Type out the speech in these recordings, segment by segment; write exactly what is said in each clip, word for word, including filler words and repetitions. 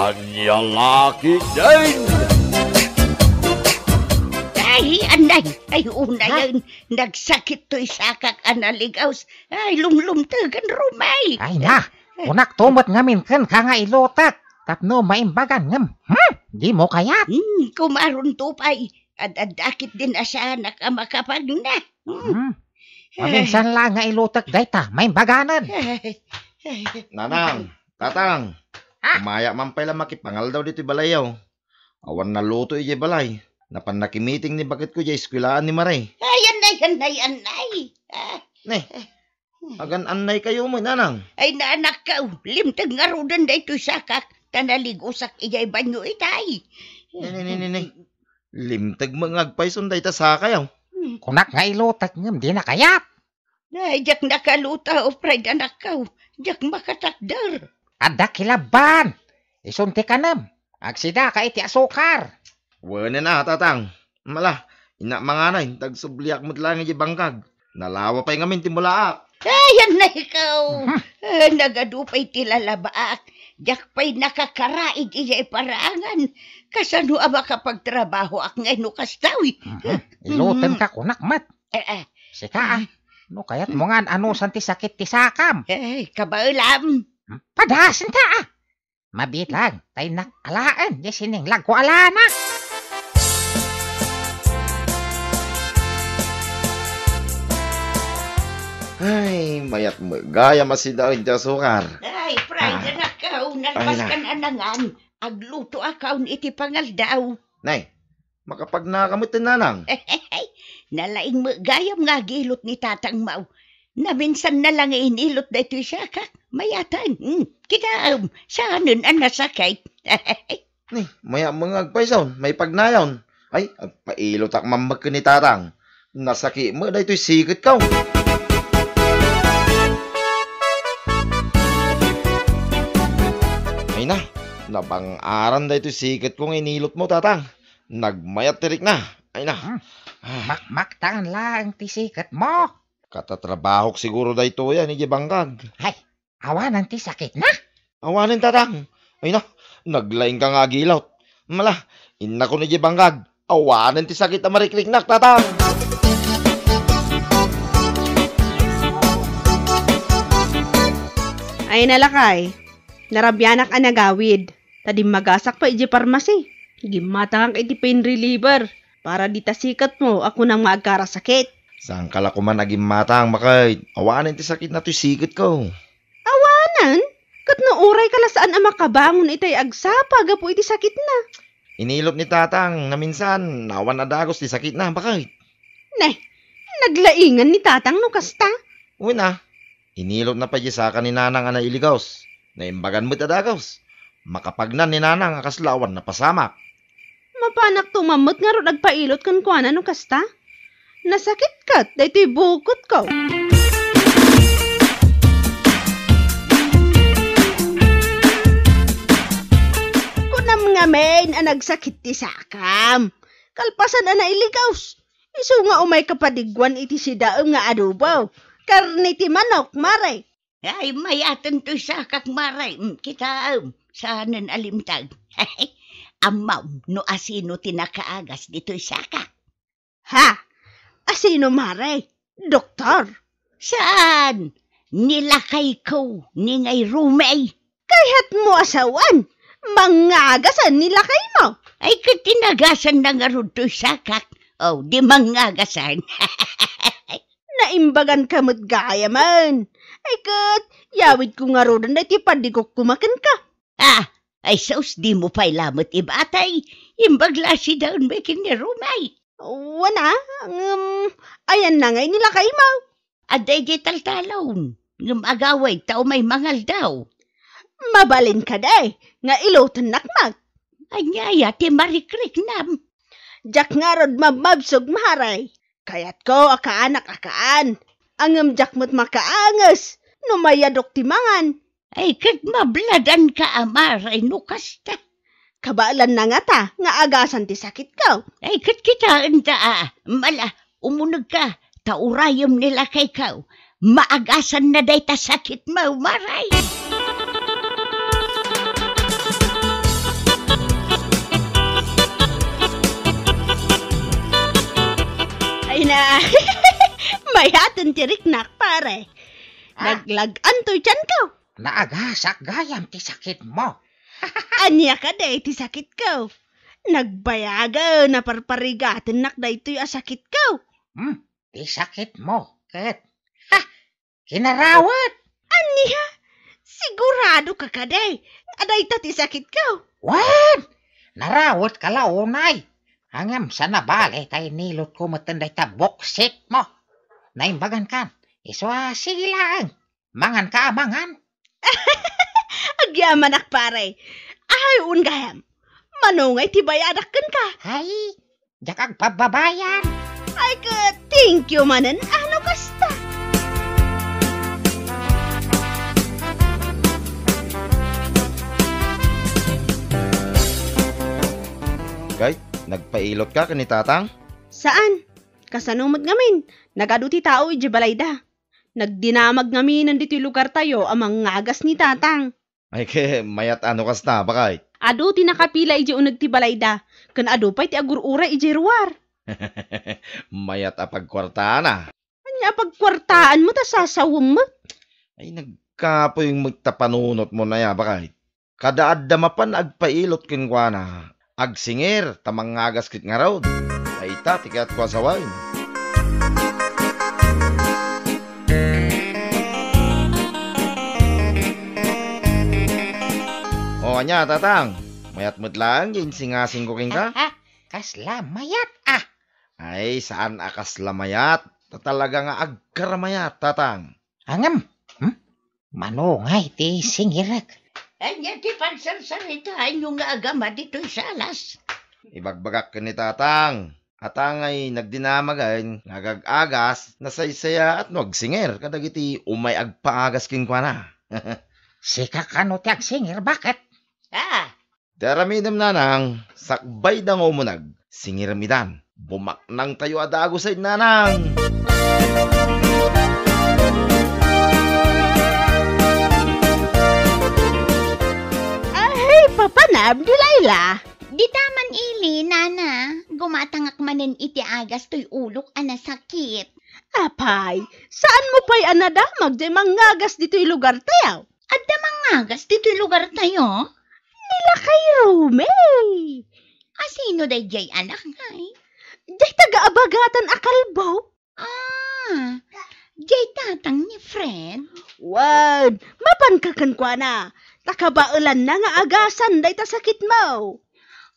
Ania la ketdin? Ay, anay! Ay, unayen, nagsakit toy sakak a naligaws. Ay, lumlumtegan, Rumay. Ay na, kunakto met ngamin kenka nga ilutek tapno maimbagan ngem, hmm, dimo kayat. Hmm, kumaron to pay. Ad-adda ketdin a saanak a makapagna. Hmm. Hmm. Maminsan la nga ilutek dayta, maimbaganen. Nanang, tatang, ha? Umaya man pay la makipangaldaw ditoy balayyo. Awan naluto idiay balay. Napan nakimiting ni baketko idiay eskuelaan ni Mare. Ay, anay, anay, anay. Ah. Ne, agan-annay kayo mo, nanang? Ay, naanakkaw, limteg ngaruden daytoy sakak, ta naligusak idiay banyo itay. Ne, ne, ne, ne, ne. Limteg met nga agpayson dayta sakayo. Hmm. Kunak nga ilutek ngem dina kayat. Ay, diak nakaluta, Fred, anakkaw. Diak makatakder. Adda kilabban. Isun ti kanem. Agsidaka iti asukar. Wen a, tatang. Mala, innak manganay, ta agsubliak met laeng iti bangkag. Nalawa pay ngamin ti mulaak. Ay, anay ikaw. Mhm. Eh, nagadu pay ti lalabaak. Diak pay nakakaraig idiay paraangan. Kasano a makapagtrabahoak ngay no kasta, uy? Mhm. Ilutenka kunak met. Eh, eh. Sika, ah. No kayatmo nga an-anusan ti sakit ti sakam. Eh, kabaelam. Hmm? Padasenta, ah. Mabiit lang, ta innak alaen, di sininglag ko alanak. Ay, mayat met gayam a sidaen ti asukar. Ay, Fred, ah, anakkaw, nalpas kan anangan. Aglutoakaon iti pangaldaw. Nay, makapagnaka met ti nanang. Nalaing met gayam nga agilot ni tatangmo. Naminsanna la nga inilot daytoy sakak. Mayatan. Hmm. Kitaem, saanen a nasakit. Ni, mayat met nga agpayson, maipagnayon. Ay, agpailotak man met ken ni tatang. Nasakit met daytoy siketko. Ay na, nabang-aran daytoy siketko nga inilotmo, tatang. Nagmayat ti rikna. Ay na. Hmm. Ah. Makmaktan laeng ti siketmo. Katatrabahok siguro daytoy a ni Jebangkag. Hay, awanen ti sakitna? Awanen, tatang. Ay na, naglaingka nga agilot. Mala, innakon ni Jebangkag. Awanen ti sakit a marikriknak, tatang. Ay na, lakay. Narabianak a nagawid. Ta dimmagasak pay idiay parmasi. Gimmatangak iti pain reliever para dita siketmo a kunam nga agkarasakit. Saanka la koman a gimmatang, baket. Awanen ti sakitna toy siketko. Awanen? Ket no urayka la saan a makabangon itay agsapa gapu iti sakitna. Inilot ni tatang, naminsan, awan a dagus ti sakitna, baket. Ne, naglaingan ni tatang no kasta? Wen a, inilotna pay diay saka ni nanang a nailigaws. Naimbagan met a dagus. Makapagnan ni nanang a kasla awan napasamak. Mapanakto man met ngarud agpailot kenkuana no kasta? Nasakit ket daytoy bukotko. Kunam ngamin a nagsakit ti sakam. Kalpasan a nailigaws. Isu nga umayka padigguan iti sidaem nga adobo. Karne ti manok, mare. Ay, mayaten toy sakak, mare. Mm, kitaem, saanen a limteg. Ammom no asino ti nakaagas ditoy sakak? Ha? Asino, mare? Doktor? Saan? Ni lakayko, ni ngay Rumay. Kayatmo a sawen, mangngagasan ni lakaymo. Ay, ket inagasanna ngarud toy sakak. Oh, di mangngagasan. Naimbaganka met gayamen. Ay, ket yawidko ngaruden daytoy padigukko kenka. Ah, ay sus, dimo pay lamet ibatay. Imbag la a sidaenmi ken ni Rumay. Wen a, ngem, ayanna ngay ni lakaymo? Adda idiay taltalon, ngem agawid ta umay mangaldaw. Mabalin kadi nga ilutennak met? Ania aya ti marikriknam? Diak ngarud mabmabsog, mare. Kayatko a kaanak a kaan. Ngem diak met makaanges no mayadok ti mangan. Ay, ket mabladanka a, mare, no kasta. Kabaelanna ngata nga agasan ti sakitko. Ay, ket kitaenta a, mala, umunegka, ta urayem ni lakayko. Maagasanna dayta sakitmo, mare. Ti riknak, pare. Ah. Naglag-an toy tianko. Naagasak gayam ti sakitmo. Ania kadi ti sakitko? Nagbayagen a parparigatennak daytoy a sakitko. Hmm, ti sakitmo, ket, ha, kinarawet. Ania? Sigurado ka kadi a dayta ti sakitko? Wen! Narawet ka la unay. Ngem saan a bale ta inilotko metten dayta buksitmo. Naimbagan kan. Isu a, sige laeng. Mangan ka a mangan. Agyamanak, pare. Ay, un gayam. Mano ngay ti bayadak kenka? Ay, diak agpabbabayad. Ay, ket thank you manen, ano kasta? Kay, nagpailot ka ken ni Tatang? Saan? Kasano met ngamin? Nagadu ti tao idiay balayda. Nagdinamag ngamin ditoy lugartayo a mangngagas ni Tatang. Ay, ket mayat a no kasta, baket. Adu ti nakapila idiay uneg ti balayda, ken adu pay ti agur-uray idiay ruar. Mayat a pagkuartaan a. Ania a pagkuartaanmo ta sasawem met? Ay, nagkapuy met ta panunotmo aya, baket. Kada adda mapan agpailot kenkuana, agsingir ta mangngagas ket ngarud. Dayta ti kayatko a sawen. O, ania, Tatang? Mayat met laeng ti insingasingko kenka? Ah, ah, kasla mayat, ah. Ay, saan a kasla mayat. Ta talaga nga agkaramayat, Tatang. Ngem, hmm? Mano ngay ti singirek? Ania ti pagsarsaritaanyo nga agama ditoy salas? Ibagbagak ken ni Tatang. Ata ngay nagdinamagen nga agag-agas, nasaysayaat no agsingir kadagiti umay agpaagas kenkuana. Sika kano ti agsingir, baket? Ah, Ti aramidem, nanang, sakbay da nga umuneg, singirem itan. Bumaknangtayo a dagus ay, nanang! Ay, papanam, Delilah! Dita man ili, nana. Gumatangak manen iti agas toy ulok a nasakit. Apay, saan mo pay a nadamag jay mangngagas ditoy lugar tayo? Adda mangngagas ditoy lugar tayo? Ni Lakay Rumi. Asino daydiay anak ngay? Jay taga-abagatan a kalbo. Ah, jay tatang ni Fred? Wen, mapanka kenkuana. Ta kabaelanna nga agasan dayta sakitmo.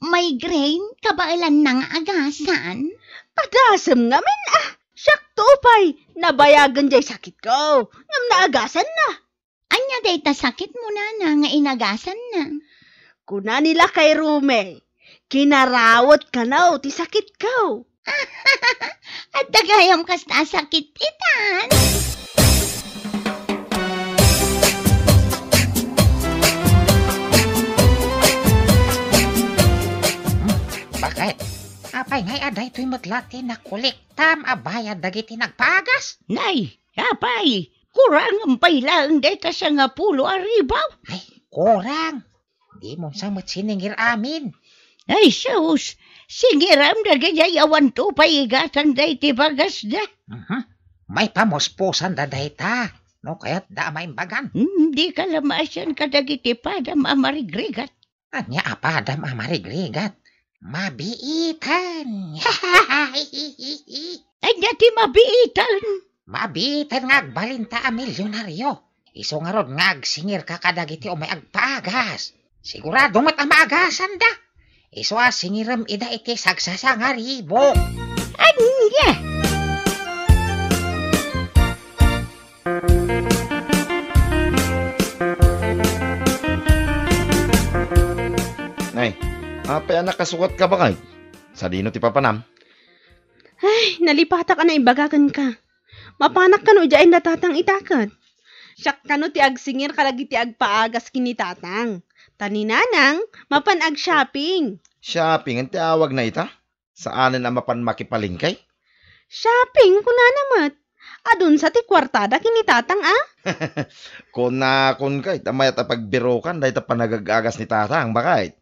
Migraine, kabaelanna nga agasan? Padasem ngamin, ah. Siak to pay, nabayagen jay sakitko. Ngem naagasanna. Ania dayta sakitmo, nana, nga inagasanna? Kuna ni Lakay Rumi, kinarawet kano ti sakitko. Adda gayam kasta a sakit itan. Hmm, baket? Apay ngay a daytoy met la ti nakuliktam a bayad dagiti nagpaagas? Nay, apay, kurangem pay laeng dayta sangapulo a ribu. Ay, kurang. Dimon sa met siningir amin. Ay, sus! Singiram dagiti awan to pay igasan dayta bagasda. Mhm. Maipamuspusanda dayta, no kayatda a maimbagan. Hmm, dika la maasian kadagiti padam a marigrigat. Ania a padam a marigrigat? Mabiiten. Ania ti mabiiten? Mabiiten nga agbalinta a milionario. Isu ngarud nga agsingirka kadagiti umay agpaagas. Sigurado met a maagasanda. Isu a singirem ida iti sagsasangaribu. Ania? Nay, apay a nakasukatka, baket? Sadino ti papanam? Ay, nalipatak a naimbagakenka. Mapanak kano idiay inda tatang ita ket? Siak kano ti agsingir kadagiti agpaagas ken ni tatang. Ta ni nanang, mapan ag-shopping. Shopping ti awagna ita? Saanen a mapan makipalengke? Shopping, kunana met. Adun sa ti kuartada ken ni tatang, a? Kunakon kay, ta mayat a pagbirokan, dayta panagag-agas ni tatang, baket.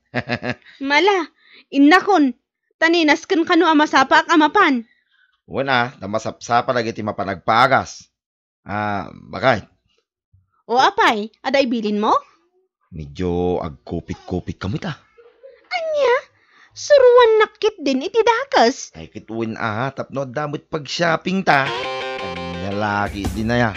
Mala, innakon, ta ni nasken kano a masapaak a mapan. Wen a, ta masapsapa dagiti mapan agpaagas. Ah, bakay. O apay, adda ibilinmo? Medyo agkupit-kupit ka met a. Ania? Suroannak ketdin iti dakes. Ay, ket wen a, tapno adda met pag-shopping ta. Ania la ketdin aya?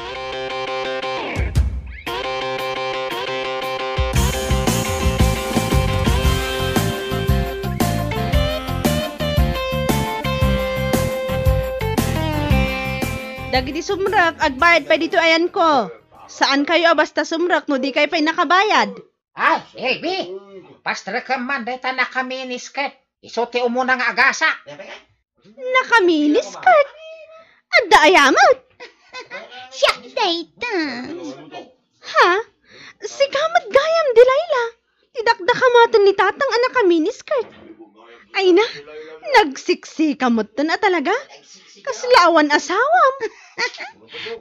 Dagiti sumrek, agbayad pay ditoy ayanko. Saankayo a basta sumrek no dikay pay nakabayad. Ay, Elvi, pastrekem man dayta naka-miniskirt. Isu ti umuna nga agasa. Naka-miniskirt? Adda aya met? Siak dayta. Ha? Sika met gayam, Delilah. Ti dakdakamaten ni Tatang a naka-miniskirt. Ay na, nagsiksika metten a talaga. Kasla awan asawam.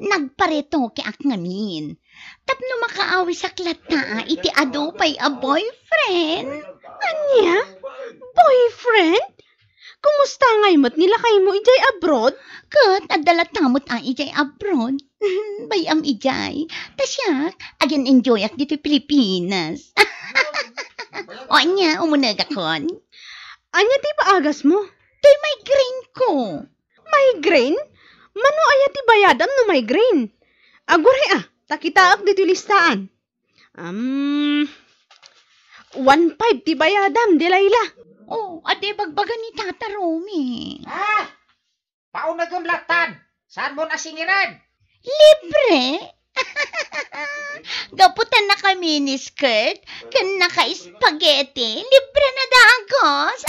Nagparetokeak ngamin. Tapno makaawisak latta iti adu pay a boyfriend. Ania? Boyfriend? Kumusta ngay met ni lakaymo idiay abroad? Ket adda latta met a idiay abroad. Bay-am idiay. Ta siak, agin-enjoyak ditoy Pilipinas. O ania, umunegakon? Ania ti paagasmo? Ti migraine ko. Migraine? Mano aya ti bayadam no migraine? Aguray a, ta kitaek ditoy listaan. Um, one five ti bayadam, Delilah. Oh, adi bagbaga ni Tata Romy. Ah! Paunegem lattan. Saanmon a singiren? Libre? Gapu ta naka-miniskirt ken naka-spaghetti, libre na dagos.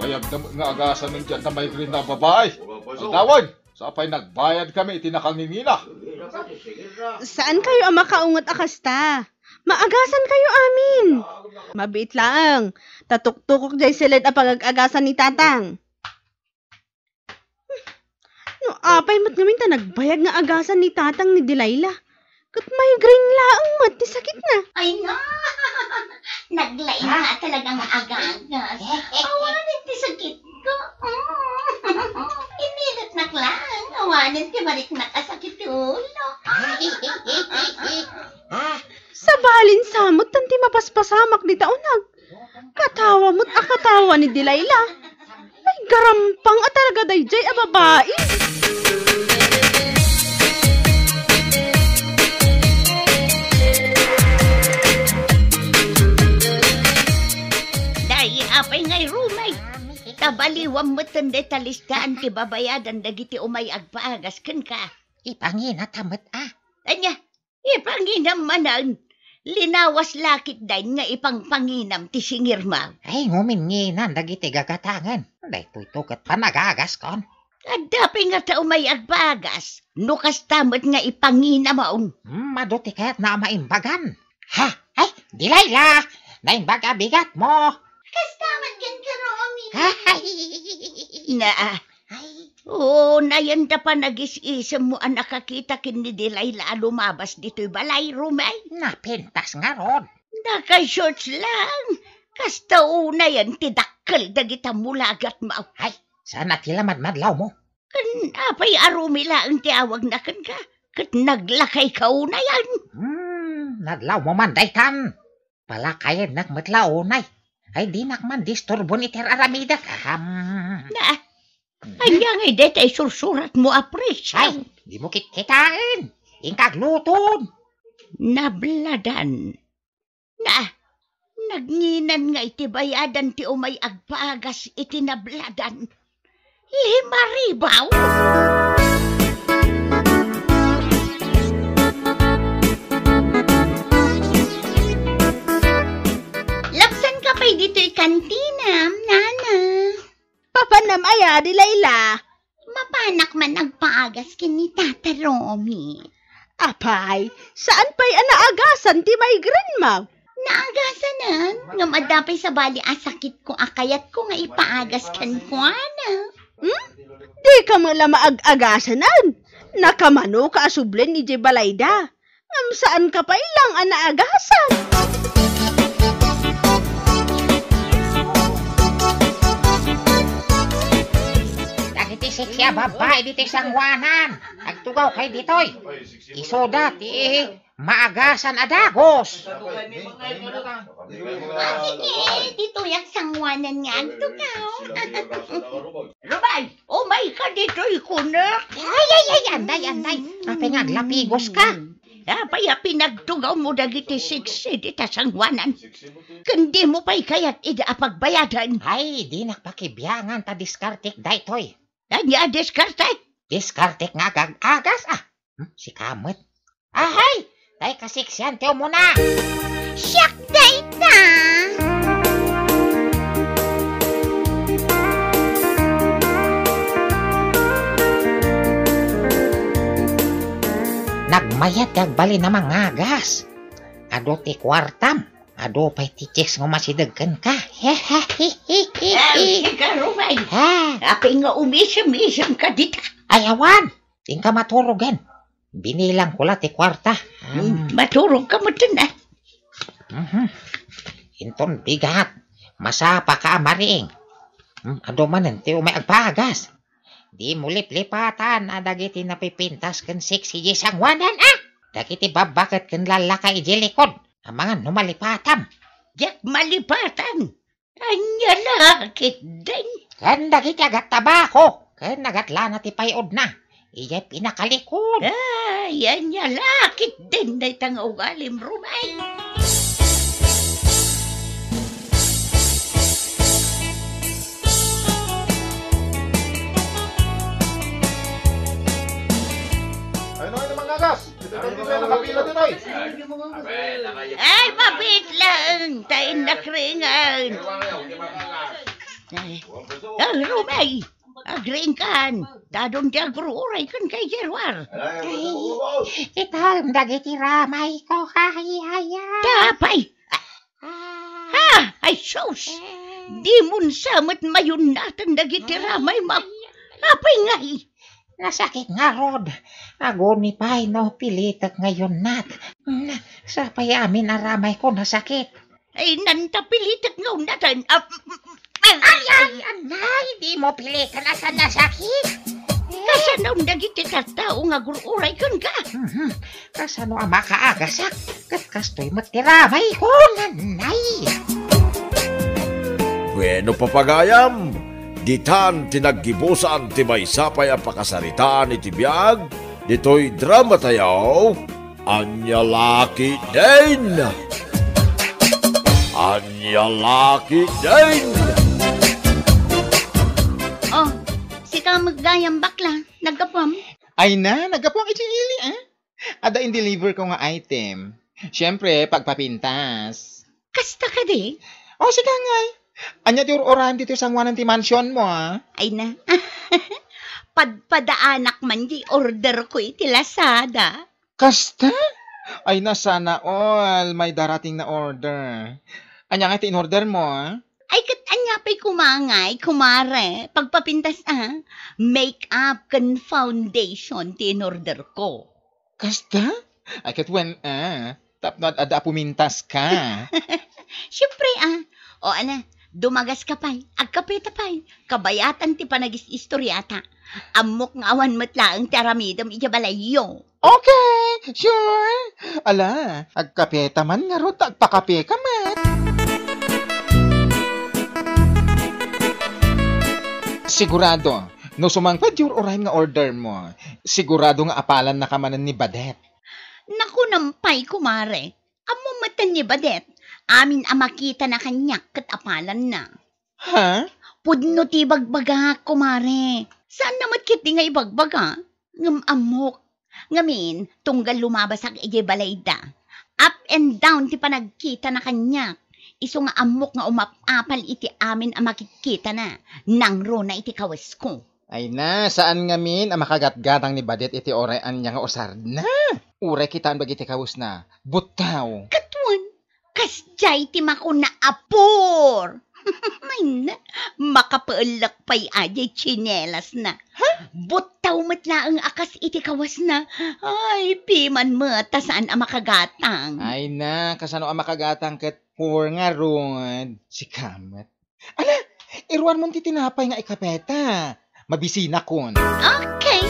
Bayag na nga agasan ng tiyan ta migraine na babae. Aldawan, sapay nagbayad kami iti nakangingina. Saankayo a makaunget a kasta. Maagasankayo amin. Mabiit laeng. Ta tuktukok jay siled a pagag-agasan ni Tatang. No apay met ngamin ta nagbayag nga agasan ni Tatang ni Delilah. Ket migraine laeng met ti sakitna. Ay, no. Naglaing nga talaga nga agagas. Awanen ti sakitko. Inilotnak laeng. Awanen ti mariknak a sakit ti ulo. Sabalin sa met tan ti mapaspasamak dita uneg. Katawa met a katawa ni Delilah. Ay, garampang a talaga daydiay a babai. Daydi apay ngay rumay. Kabaliwam met dayta listaan ti babayadan dagiti umay agpaagas kenka. Ipangina ta met a. Ania? Ipanginam manen. Linawas la ketdin nga ipangpanginam ti singirmo. Ay, nguminginan dagiti gagatangen. Daytoyto ket panagagaskon. Adda pay ngata umay agpaagas. No kasta met nga ipanginamon. Hmm, adu ti kayatna a maimbagan. Ha? Ay, Delilah! Naimbag a bigatmo! Kasta met kenka, Romy. Ay! Naa, Ay. Unayen ta panagis-isemmo a nakakita ken ni Delilah a lumabas ditoy balay, Romy. Napintas ngarud. Naka-shorts lang. Kasta unayen ti dakkel dagita mulagatmo. Ay, saan a ti la madmadlawmo? Ken apay a Romy laeng ti awagna kenka? Ket naglakayka unayen. Hmm, nadlawmo man daytan. Palakayennak met la unay. Ay, dinak man disturbon iti ar-aramidek. Ahem. Na, ania ngay dayta isursuratmo a presyo? Ay, dimo kitkitaen. Inka agluton. Nabladan. Na, nagnginan nga iti bayadan ti umay agpaagas iti nabladan. Lima ribu? Lapsanka pay ditoy kantinam, nana. Papanam aya, Delilah? Mapanak man agpaagas ken ni Tata Romy. Apay, saan pay a naagasan ti migraine-mo? Naagasanen, ngem adda pay sabali a sakitko a kayatko nga ipaagas kenkuana. Hmm? Dika met la maag-agasanen? Nakamanoka a sublen idiay balayda, ngem saanka pay lang a naagasan. Dagiti siksi a babbai ditoy sangoanan, agtugawkay ditoy. Isuda ti maagasan a dagus. Ah, sige, ditoy agsangoanan nga agtugaw. Rumay, umayka ditoy kunak. Ay, ay, ay, anday, anday. Apay nga aglapigoska? Apay a pinagtugawmo dagiti siksi dita sangoanan? Ken dimo pay kayat ida a pagbayadan? Ay, dinak pakibiangan ta diskartek daytoy. Ania a diskartek? Diskartek nga agag-agas, ah. Hmm, sika met. Ahay! Tay kasiksian ti umuna. Siak dayta! Nagmayat ti agbalin a mangagas. Adu ti kuartam. Adu pay ti chicks nga umasideg kenka. Ay, sika, Rumay. Ha? Apay nga umisem-isem ka dita? Ay, awan. Inka maturogen. Binilangko la ti kuarta. Hmm, maturogka metten, ah. Mhm. Inton bigat, masapaka a mariing. Hmm, adu manen ti umay agpagas. Dimo liplipatan a dagiti napipintas ken siksi idiay sangoanan, ah! Dagiti babba ket ken lallaka idiay likod, amangan no malipatam. Diak malipatan. Ania la ketdin? Ken dagiti agattabako, ken agatlana ti pay-odna, idiay pinakalikod. Ay, ania la ketdin dayta nga ugalim, Rumay? Ay, no, ano mangagas? Ito, ito, ito, nakapila dito, eh. Ay, mabit lang. Tain na kringan. Ay, ah, Rumay. Agriingkan. Tadon ti agur-uray ken kay Gerwar. Ay, itam dagiti ramay ko. Ay, ay, ay. Tapay. Ah. Ha? Ay, sus! Dimon sa met mayunnaten dagiti ramay mo. Apay ngay? Nasakit ngarud. Aguni pay no pilitek nga yunnat. Mm, sapay amin a ramay ko nasakit. Ay, nanta pilitek nga unnaten. Ah, ay, ay, anay, dimo pilitek a saan nasakit. Kasano dagiti tattao nga agur-uray kenka? Mhm. Kasano a makaagasak? Ket kastoy met ti ramay ko, nanay. Bueno, papagayam, ditan ti naggibusan ti maysa pay a pakasaritaan iti biag ditoy drama tayo, Ania la ketdin? Ania la ketdin? Oh, sika met gayam, bakla, naggapuam? Ay na, naggapuak iti ili, ah. Adda in-deliver ko nga item. Siyempre, pagpapintas. Kasta kadi? O, sika ngay. Ania ti ur-uran ditoy sangoanan ti mansion mo, ah? Ay na. Padpadaanak man di order ko iti Lazada. Kasta? Ay na, sana all may darating na order. Ania nga ti in-order mo, ah? Ay, ket ania pay kumangay, kumare? Pagpapintas, ah. Make-up ken foundation ti in-order ko. Kasta? Ay, ket wen, ah, tapno ad-adda a pumintas ka. Siempre, ah. O, ana, dumagas ka pay, agkape ta pay. Kabayatan ti panagis-istoriata. Ammok nga awan met laeng ti aramidem idiay balayyo. Okay, sure. Ala, agkape ta man ngarud, agpakape ka met. Sigurado, no sumangpet ti ur-uray nga order mo, sigurado nga apalan na ka manen ni Badet. Nakunam pay, kumare. Ammo met ni Badet, amin a makitana kaniak ket apalanna. Ha? Pudno ti ibagbagak, kumare. Saan na met ketdi nga ibagbaga? Ngem ammok. Ngamin, tunggal lumabasak idiay balayda, up and down ti panagkitana kaniak. Isu nga ammok nga umap-apal iti amin a makitkitana, nangruna iti kawesko. Ay na, saan ngamin a makagatgatang ni Badet iti uray ania nga usarna. Uray kitaen dagiti kawesna, buttaw. Ket wen, kasdiay ti makuna a pur. Ay na, makapaellek pay a diay tsinelasna. Ha? Buttaw met laeng a kas iti kawasna. Ay, piman met ta saan a makagatang. Ay na, kasano a makagatang ket poor ngarud? Sika met. Ala, iruanmon ti tinapay nga ikapeta. Mabisinakon. Okay.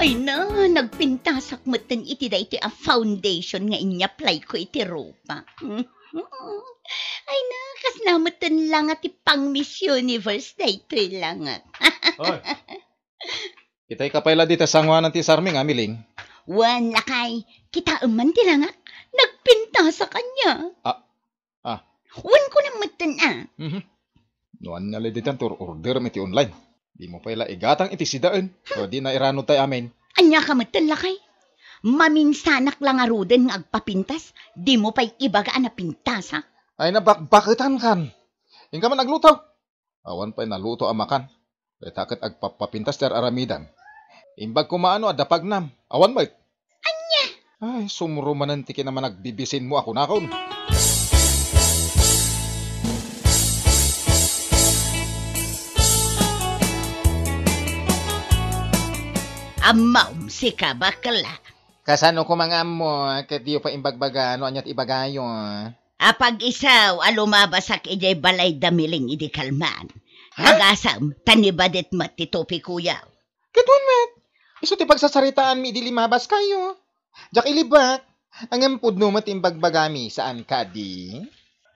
Ay na, nagpintasak metten iti daytoy a foundation nga inyaplayko iti rupa. Ay na, kasna metten la nga ti pang Miss Universe daytoy langak. Oy. Kitayka pay la dita sangoanan ti sarmi nga amiling. Wen, lakay, kitaem man ti langak. Nagpintasak ania. Ah, ah. Wen, kunam metten a. Mhm. No ania la dita, tur-orderem iti online. Dimo pay la igatang iti sidaen. No di na iranod tay amin. Ania ka metten, lakay? Maminsanak la ngaruden nga agpapintas, dimo pay ibaga a napintasak. Ay, nabakbaketan kan. Inka man agluto. Awan pay naluto a makan. Dayta ket agpappapintas ti ar-aramidam. Imbag koma no adda pagnam. Awan met. Ania? Ay, sumro manen ti kinamanagbibisinmo a kunakon. Ammom, sika, bakla. Kasano koma nga ammo, ket diyo pay imbagbaga no ania ti ibagayo? Apag-isu a lumabasak idiay balay da Miling idi kalman. Ha? Agasem, ta ni Badet met ti tupikuyo. Ket wen met, isu ti pagsasaritaanmi idi limabaskayo. Diak ilibak, ngem pudno met ti imbagbagami, saan kadi?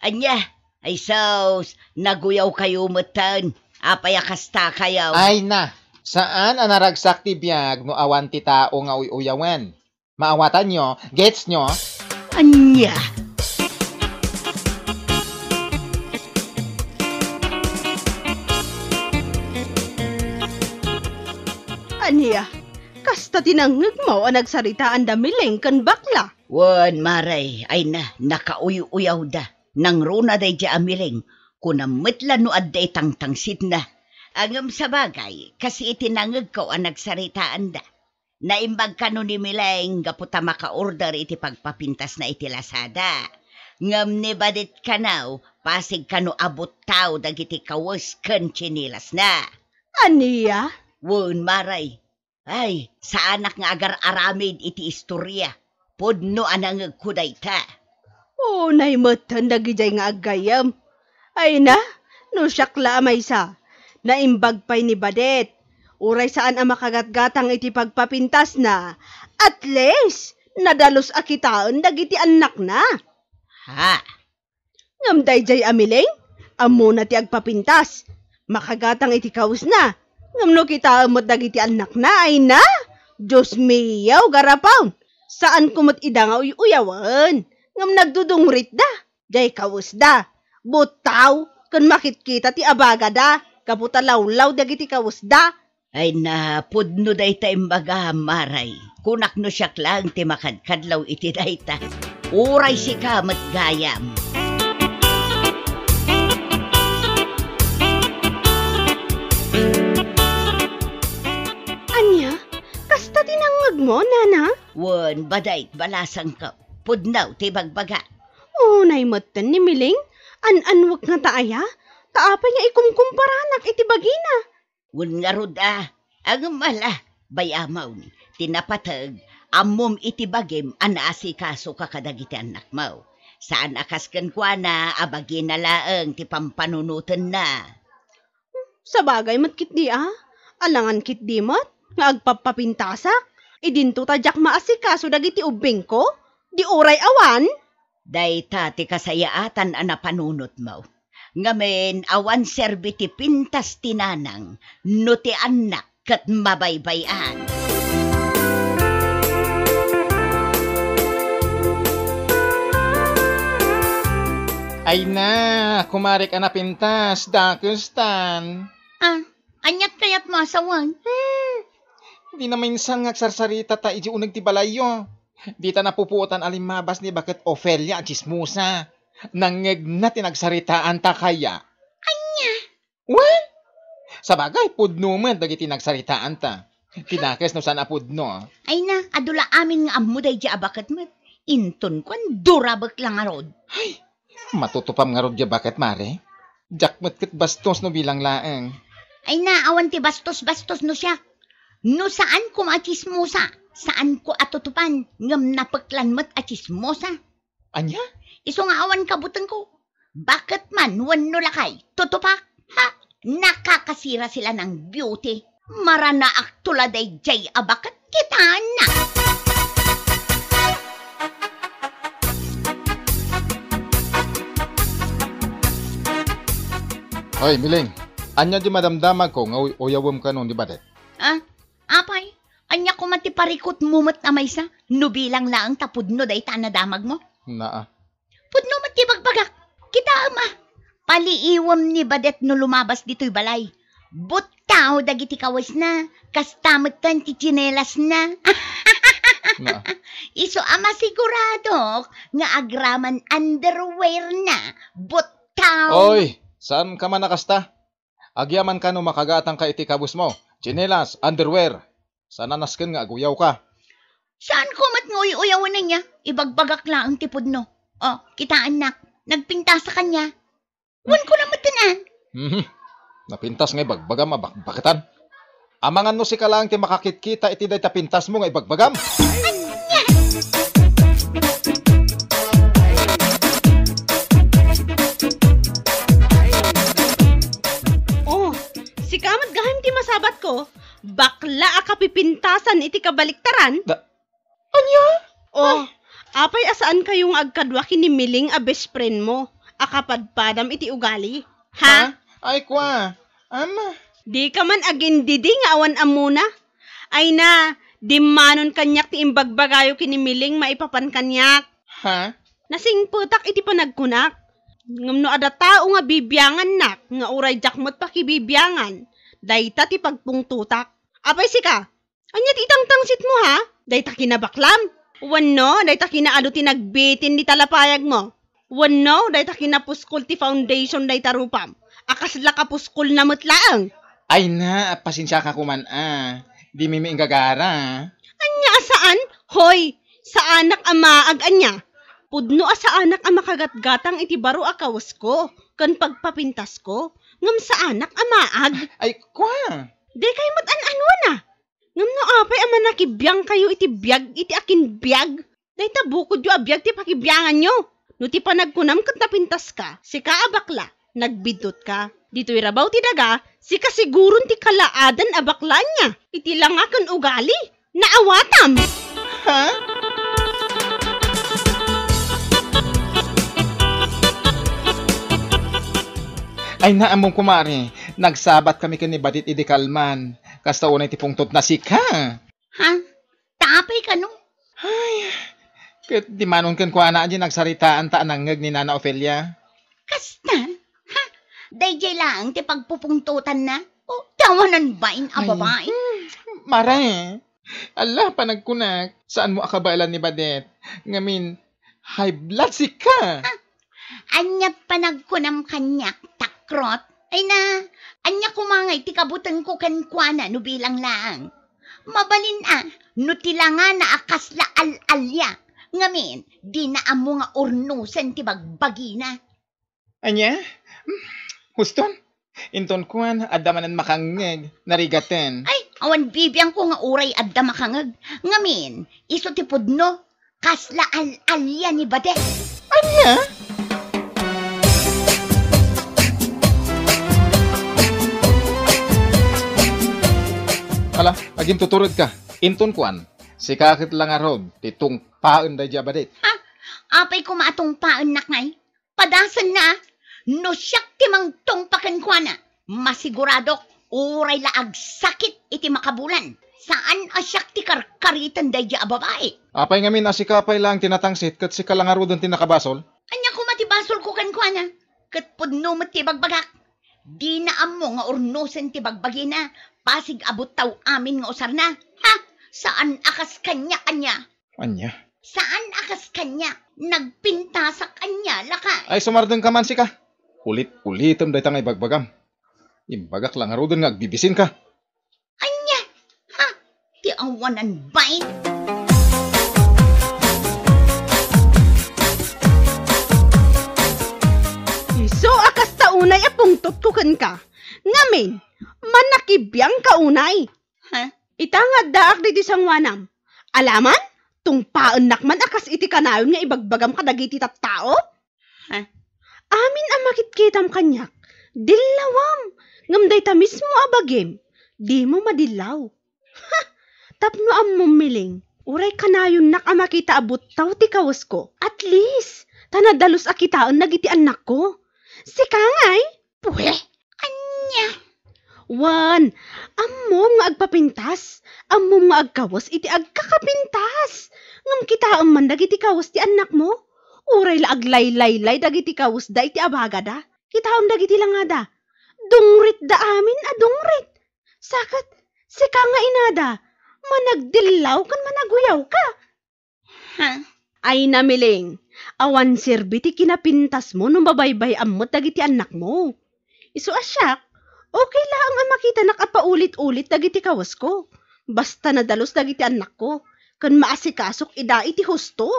Ania? Ay sus, naguyawkayo metten. Apay a kastakayo? Ay na, saan a naragsak ti biag no awan ti tao nga uy-uyawen. Maawatanyo? Getsnyo? Ania? Ania? Kasta ti nangngegmo a nagsaritaan da Miling ken bakla? Wen, Mare, ay na, nakauy-uyawda. Nangruna daydiay a Miling, kunam met la no adda itangtangsitna. Ngem sabagay, kas iti nangngegko a nagsaritaanda. Naimbag kano ni Miling gapu ta maka-order iti pagpapintasna iti Lazada. Ngem ni Badet kano, pasig kano a buttaw dagiti kawes ken tsinelasna. Ania? Wen, Mare. Ay, saanak nga agar-aramid iti istoria. Pudno a nangngegko dayta. Unay metten dagidiay nga aggayyem. Ay na, no siak la a maysa, naimbag pay ni Badet. Uray saan a makagatgatang iti pagpapintasna, at least, nadalus a kitaen dagiti annakna. Ha? Ngem daydiay a Miling, ammona ti agpapintas. Makagatang iti kawesna. Ngem no kitaem met dagiti annakna, ay na! Dios mio, garapaw! Saanko met ida nga uy-uyawen. Ngem nagdudungritda. Diay kawesda. Buttaw, ken makitkita ti abagada, gapu ta lawlaw dagiti kawesda. Ay na, pudno dayta imbagam, Mare. Kunak no siak laeng ti makadkadlaw iti dayta. Uray sika met gayam. Ania? Kasta ti nangngegmo, nana? Wen, baday, balasangko. Pudno ti bagbaga. Unay metten ni Miling, an-anwek ngata aya? Ta apay nga ikumkumparanak iti bagina? Wen ngarud a, ngem ala, bay-amon, ti napateg, ammom iti bagim a naasikasoka kadagiti annakmo. Saan a kas kenkuana a bagina laeng ti pampanunotenna. Sabagay met ketdi a, alangan ketdi met nga agpappapintasak, idinto ta diak maasikaso dagiti ubbingko, di uray awan. Dayta ti kasayaatan a napanunotmo. Ngamin, awan serbi ti pintas ti nanang no ti annak ket mabaybay-an. Ay na, kumarek a napintas, dakestan. Ah, aniat kayatmo a sawen? Hmm, di na minsan nga agsarsarita ta iti uneg ti balayyo. Dita napupuotan a limmabas ni Baket Ofelia a tsismosa. Nangngegna ti nagsaritaanta kaya. Ania? Wen, sabagay, pudno met dagiti nagsaritaanta. Ti dakes no saan a pudno. Ay na, adu la amin nga ammo daydiay a baket met. Inton kuan, durabek la ngarud. Ay, matutupam ngarud diay baket, Mare? Diak met ket bastos no bilang laeng. Ay na, awan ti bastos-bastos no siak. No saan koma a tsismosa, saan ko a tutupan, ngem napeklan met a tsismosa. Ania? Isu nga awan kabutengko. Baket man wenno lakay, tutupak. Ha? Nakakasira sila ng beauty. Maranaak to la daydiay a baket, kitaennak. Hoy, Miling, ania di madamdamagko nga uy-uyawem kano ni Badet? Ah, apay, ania koma ti parikutmo met a maysa? No bilang laeng ta pudno dayta a nadamagmo? Naa. Pudno met ti bagbagak. Kitaem a. Paliiwem ni Badet no lumabas ditoy balay. Buttaw dagiti kawesna, kasta metten ti tsinelasna. Na. Isu a masiguradok nga agraman underwear na. Buttaw. Oy, saan ka man a kasta? Agyaman ka no makagatangka iti kabusmo. Tsinelas, underwear. Saan a nasken nga aguyawka. Saan ko met nga uy-uyawen ania? Ibagbagak laeng ti pudno. O, kitaennak. Nagpintasak ania? Wen ko na met ken an. Mhm. Napintas nga ibagbagam a bakbaketan. Amangan no sika laeng ti makakitkita iti dayta pintasmo nga ibagbagam. Oh, sika met gayam ti masabatko, bakla a kapipintasan iti kabaliktaran. Da-, Ania? Oh, apay a saan kayo nga agkadua ken ni Miling a best friend mo, a kapadpadam iti ugali? Ha? Ha? Ay, kwa. Ama. Di ka man agindidi nga awan ammona. Ay na, dimmanon kaniak ti imbagbagayo ken ni Miling maipapan kaniak. Ha? Nasingpetak iti panagkunak. Ngem no adda tao nga bibiangannak, nga uray diak met pakibibiangan, dayta ti pagpungtotak. Apay sika, Ania ti itangtangsitmo, ha? Dayta kinabaklam? Wenno, dayta kinaadu ti nagbitin ni talapayagmo? Wenno, dayta kinapuskol ti foundation dayta rupam? A kasla kapuskol na met laeng? Ay na, pasensiaka koman a. Di mi inggagara. Ania a saan? Hoy, saanak a maag ania? Pudno a saanak a makagatgatang iti baro a kawesko ken pagpapintasko, ngem saanak a maag. Ay, kwa? Dikay met an-anuan a. Ngem no apay a manakibiangkayo iti biag iti akinbiag, dayta bukodyo a biag ti pakibianganyo. No ti panagkunam ket napintaska, sika a bakla, nagbiddutka. Ditoy rabaw ti daga, sika siguron ti kalaadan a bakla ania. Iti langa ken ugali, naawatam. Ha? Ay, naammo, kumare. Nagsabat kami ken ni Badit idi kalman. Kasta unay ti pungtotna sika. Ha? Ta apay kano? Ay, ket dimanon kenkuana a di nagsaritaan ta a nangngeg ni Nana Ofelia. Kasta? Ha? Daydiay laeng ti pagpupungtotanna? O, ti awanan bain a babai? Hmm, mare. Ala, panagkunak, saanmo a kabaelan ni Badet. Ngamin, high blood sika. Ha? Ania panagkunam kaniak, takrot? Ay na, ania koma ngay ti kabutengko kenkuana no bilang laeng? Mabalin a, no ti langana a kasla al-alia, ngamin, dina ammo nga urnosen ti bagbagina. Ania? Hmm, huston? Inton kuan, adda manen makangngeg, narigaten. Ay, awan bibiangko nga uray adda makangngeg. Ngamin, isu ti pudno, kasla al-alia ni Badet. Ania? Ala, agintuturedka. Inton kuan, sika ket la ngarud ti tungpaen daydiay a Badet. Ha? Apay koma a tungpaennak ngay? Padasenna, no siak ti mangtungpa kenkuana, masiguradok, uray la agsakit iti makabulan. Saan a siak ti karkariten daydiay a babai. Apay ngamin a sika pay laeng ti natangsit ket sika la ngaruden ti nakabasol? Ania koma ti basolko kenkuana? Ket pudno met ti ibagbagak. Dina ammo nga urnosen ti bagbagina, pasig a buttaw amin nga usarna. Ha? Saan a kas kaniak ania? Ania? Saan a kas kaniak, nagpintasak ania, lakay? Ay, sumardengka man sika. Ulit-ulitem dayta nga ibagbagam. Imbagak la ngaruden nga agbibisinka. Ania? Ha? Ti awanan bain? Isu a kasta unay a Tungtotko kenka. Ngamin, manakibiangka unay. Ha? Ita nga addaak ditoy sangoanam. Alaman, tungpaennak man a kas iti kanayon nga ibagbagam kadagiti tattao? Ha? Amin a makitkitam kaniak, dillawam. Ngem dayta mismo a bagim, dimo madillaw. Ha! Tapno ammom, Miling, uray kanayonnak a makita a buttaw ti kawesko. At least, ta nadalus a kitaen dagiti annakko. Sika ngay? Pue! Ania? Wen, ammom nga agpapintas, ammom nga agkawes iti agkakapintas. Ngem kitaem man dagiti kawes ti annakmo. Uray la aglaylaylay dagiti kawesda iti abagada. Kitaem dagiti langada. Dungritda amin a dungrit. Sa ket, sika nga inada, managdillaw ken managuyawka. Ha? Ay, Miling, awan serbi ti kinapintasmo no mabaybay-am met dagiti annakmo. Isu a siak, okay laeng a makitanak a paulit-ulit dagiti kawesko. Basta nadalus dagiti annakko, ken maasikasok ida iti husto.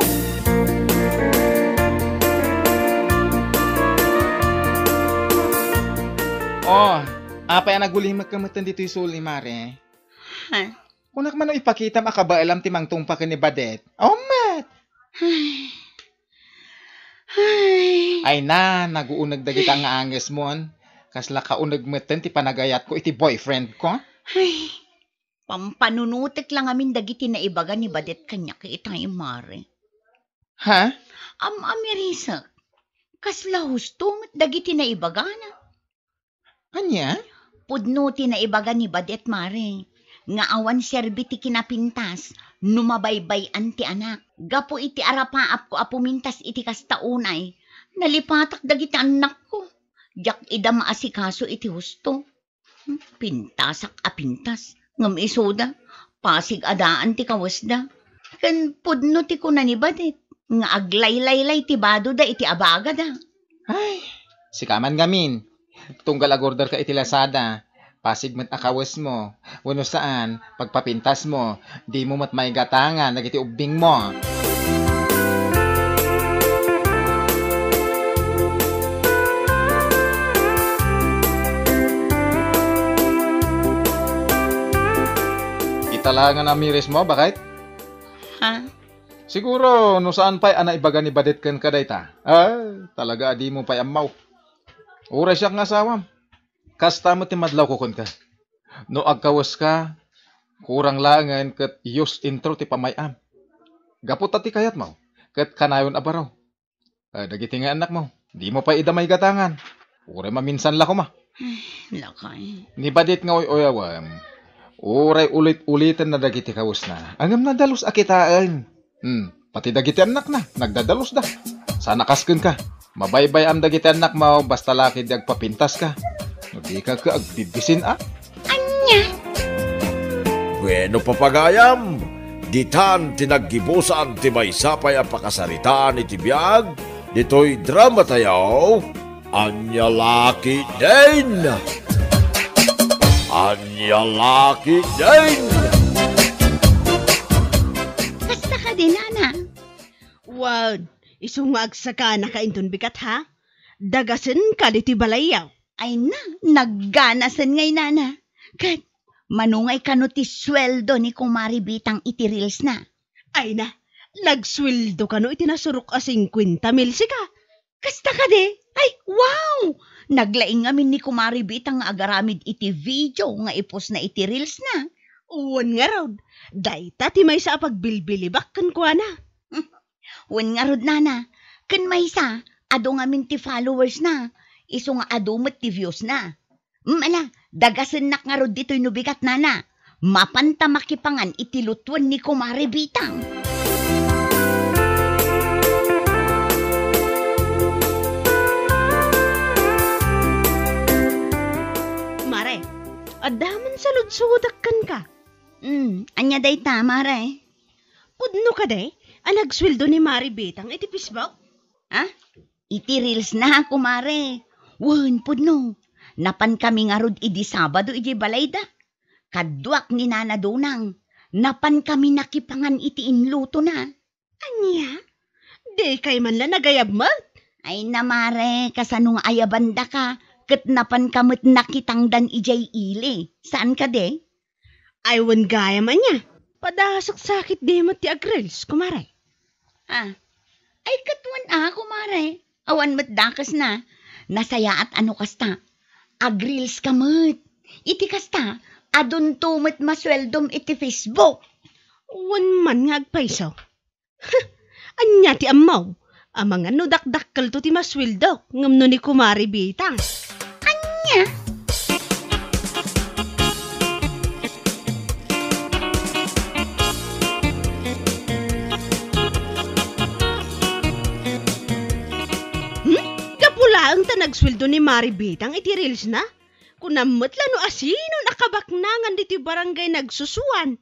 Oh, apay a nagulimek ka metten ditoy suli, Mare? Ha? Kunak man no ipakitam a kabaelam ti mangtungpa ken ni Badet. Awan met! Ay. Ay. Ay na, naguuneg dagita nga angesmon. Kasla kauneg metten ti panagayatko iti boyfriendko. Ay. Pampanunotek la ngamin dagiti naibaga ni Badet kaniak itay, Mare. Ha? Am-amirisek. Kasla husto met dagiti naibagana. Ania? Pudno ti naibaga ni Badet, Mare, nga awan serbi ti kinapintas no mabaybay-an ti anak. Gapu iti arapaapko a pumintas iti kasta unay, nalipatak dagiti annakko. Diak ida maasikaso iti husto. Hmm, pintasak a pintas, ngem isuda, pasig a daan ti kawesda. Ken pudno ti kuna ni Badet nga aglaylaylay ti badoda iti abagada. Ay, sika man ngamin. Tunggal agorderka iti Lazada, pasig met a kawesmo. Wenno saan, pagpapintasmo, dimo met maigatangan dagiti ubbingmo. Ita la nga namirismo, baket? Ha? Siguro, no saan pay a naibaga ni Badet kenka dayta. Ay, talaga a dimo pay ammo. Uray siak nga asawam. Kasta met ti madlawko kenka. No agkaweska, kurang laengen ket use intro ti pamay-am. Gapu ta ti kayatmo, ket kanayon a baro. Eh, dagiti nga annakmo, dimo pay ida maigatangan. Uray maminsan la koma. Ay, lakay. Ni Badet nga uy-uyawem, uray ulit-uliten na dagiti kawesna. Ngem nadalus a kitaen. Hmm, pati dagiti annakna, nagdadalusda. Sana kas kenka. Mabaybay-am dagiti annakmo, basta la ketdi agpapintaska. No di ka ka agbibisin a. Ania? Bueno, papagayam, ditan ti naggibusan ti maysa pay a pakasaritaan iti biag ditoy drama tayo. Ania la ketdin? Ania la ketdin? Kasta kadi, nana? Wen, isu nga agsakanaka inton bigat, ha? Dagasen kadi ti balayyo. Ay na, nagganasen ngay, nana. Ket, mano ngay kano ti sueldo ni Kumare Bitang iti reels na? Ay na, nagsueldo kano iti nasurok a singkuenta mil sika. Kasta kadi? Ay, wow! Naglaing ngamin ni Kumare Bitang nga agaramid iti video nga ipostna iti reels na. Wen ngarud, dayta ti maysa a pagbilbilibak kenkuana. Wen ngarud, nana, ken maysa, adu ngamin ti followers na, isu nga adu met ti views na. Mm, ala, dagasennak ngarud ditoy no bigat, nana. Mapanta makipangan iti lutuen ni Kumare Bitang. Mare, adda man saludsudak kenka. Mm, ania dayta, mare? Pudno kadi a nagsueldo ni Mare Bitang iti Facebook? Ha? Iti reels na, kumare. Wen, pudno. Napan kami ngarud idi Sabado iti balayda. Kaduak ni Nana Donang. Napan kami nakipangan iti inlutona. Ania? Dikay man la nagayab met? Ay na, mare, kasano nga ayabandaka? ket napanka met nakitangdan idiay ili. Saan kadi? Ay, wen gayam ania. Padasaksakit di met ti agreels, kumare. Ah. Ay, ket wen a, kumare. Awan met dakesna. Nasayaat a no kasta. Agreels ka met. Iti kasta, adunto met masueldom iti Facebook. Wen man nga agpayso. Ania ti ammo? Amangan no dakdakkelto ti masueldok, ngem no ni Kumare Bitang. Ania? Hmm? Gapu laeng ta nagsueldo ni Mare Bitang iti reels na? Kunam met la no asinon a kabaknangan ditoy barangay nagsusuan.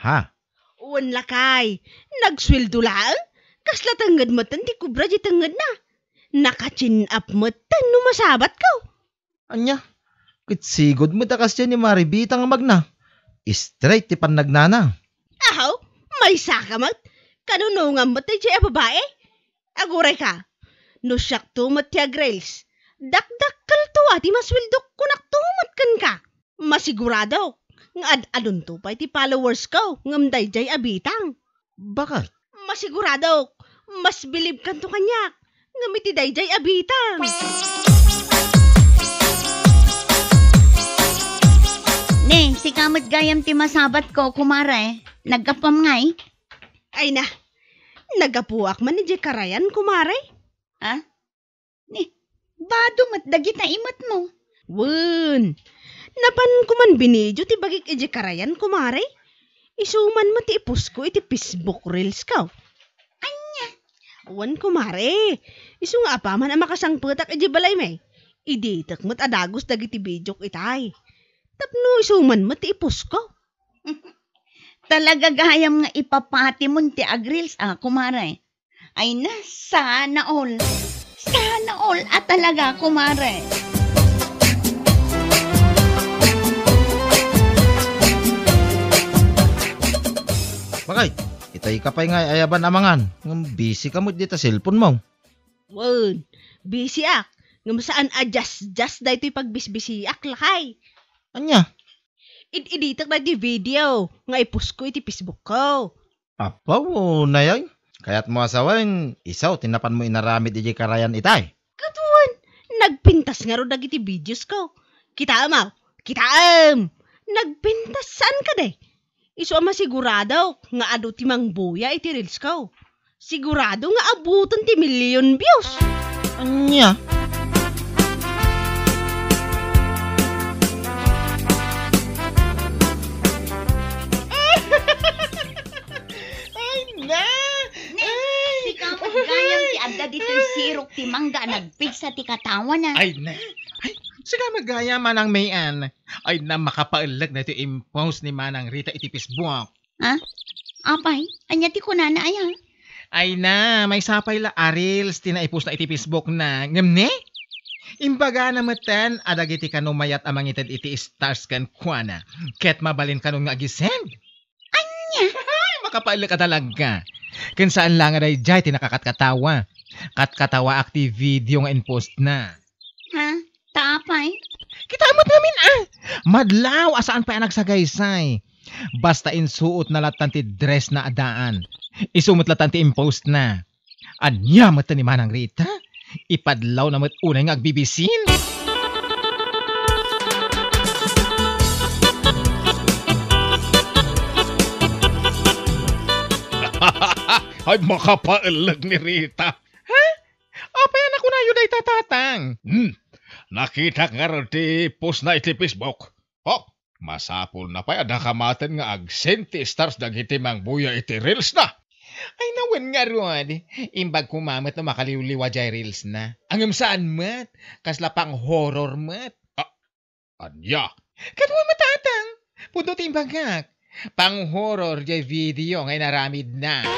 Ha? Wen lakay, nagsueldo laeng? Kasla tengnged metten ti kubra di tengngedna. Naka-chin up metten no masabatko. Ania? Ket sigud met a kasdiay ni Mare Bitang a magna. Straight ti pannagnana. Ahaw, maysaka met. Kanunongam met daydiay a babae. Agurayka, no siakto met ti agreels, dakdakkelto a ti masueldok kunakto met kenka. Masiguradok nga ad-adunto pay ti followersko ngem daydiay a Bitang. Bakit? Masiguradok, mas bilibkanto kaniak ngem iti daydiay a Bitang. Ne, sika met gayam ti masabatko, kumare. Naggapuam ngay? Ay na, naggapuak man idiay karayan, kumare. Ha? Ni, bado met dagita imetmo. Wen, napanko man binidio ti bagik idiay karayan, kumare. Isu man met ti ipostko iti Facebook reelsko. Ania? Wen, kumare. Isu nga apaman a makasangpetak idiay balaymi, iditek met a dagus dagiti bidiok itay. Tapno isu man met ti ipostko. Talaga gayam nga ipapatimon ti agreels a, kumare. Ay na, sana all. Sana all a talaga, kumare. Bakit? Itay ka pay nga ayaban amangan. Ngem busy ka met dita cellphone mo. Wen, busy ak. Ngem saan a just-just daytoy pagbisbisiak, lakay. Ania? Id-iditek daytoy video nga ipostko iti Facebook ko. Apo, nayay. Kayatmo a sawen, isu ti napanmo inaramid idiay karayan itay. Ket wen, nagpintas ngarud dagiti videos ko. Kitaem, aw, kitaem! Nagpintas saan kadi? Isu a masigurado nga adu ti mangbuya iti reels ko. Sigurado nga abuton ti million views. Ania? Ay, na! Ne, ay! Sika met gayam ti adda ditoy sirok ti mangga a nagpigsa ti katawana. Ay, na! Ay, sika met gayam, Manang Mayan. Ay, na, makapaellek daytoy impost ni Manang Rita iti Facebook. Ha? Apay, ania ti kunana aya? Ay na, maysa pay la a reels ti naipostna iti Facebook na. Ngem ne? Imbagana metten a dagiti kano mayat a mangited iti stars kenkuana. Ket mabalin kanon nga agisend. Ania? Ay, makapaellek a talaga. Ken saan la nga daydiay ti nakakatkatawa. Katkatawaak ti video nga impostna. Ha? Ta apay? Kita met ngamin, ah! Madlaw a saan pay a nagsagaysay. Basta insuotna lattan ti dressna a daan. Isu met lattan ti impostna. Ania met ni Manang Rita? Ipadlawna met unay nga agbibisin? Ay, makapaellek ni Rita. Ha? Apay a nakunayo dayta, Tatang? Hmm. Nakitak ngarud ti postna iti Facebook. Oh, masapulna pay a daka maten nga agsend ti stars dagiti mangbuya iti reels na. Ay, nawen ngarud. Imbag koma met no makaliwliwa diay reels na. Ngem saan met, kasla pang-horror met. Ah, Ania? Kadua met, Tatang. Pudno ti imbagak. Pang-horror diay video nga inaramidna.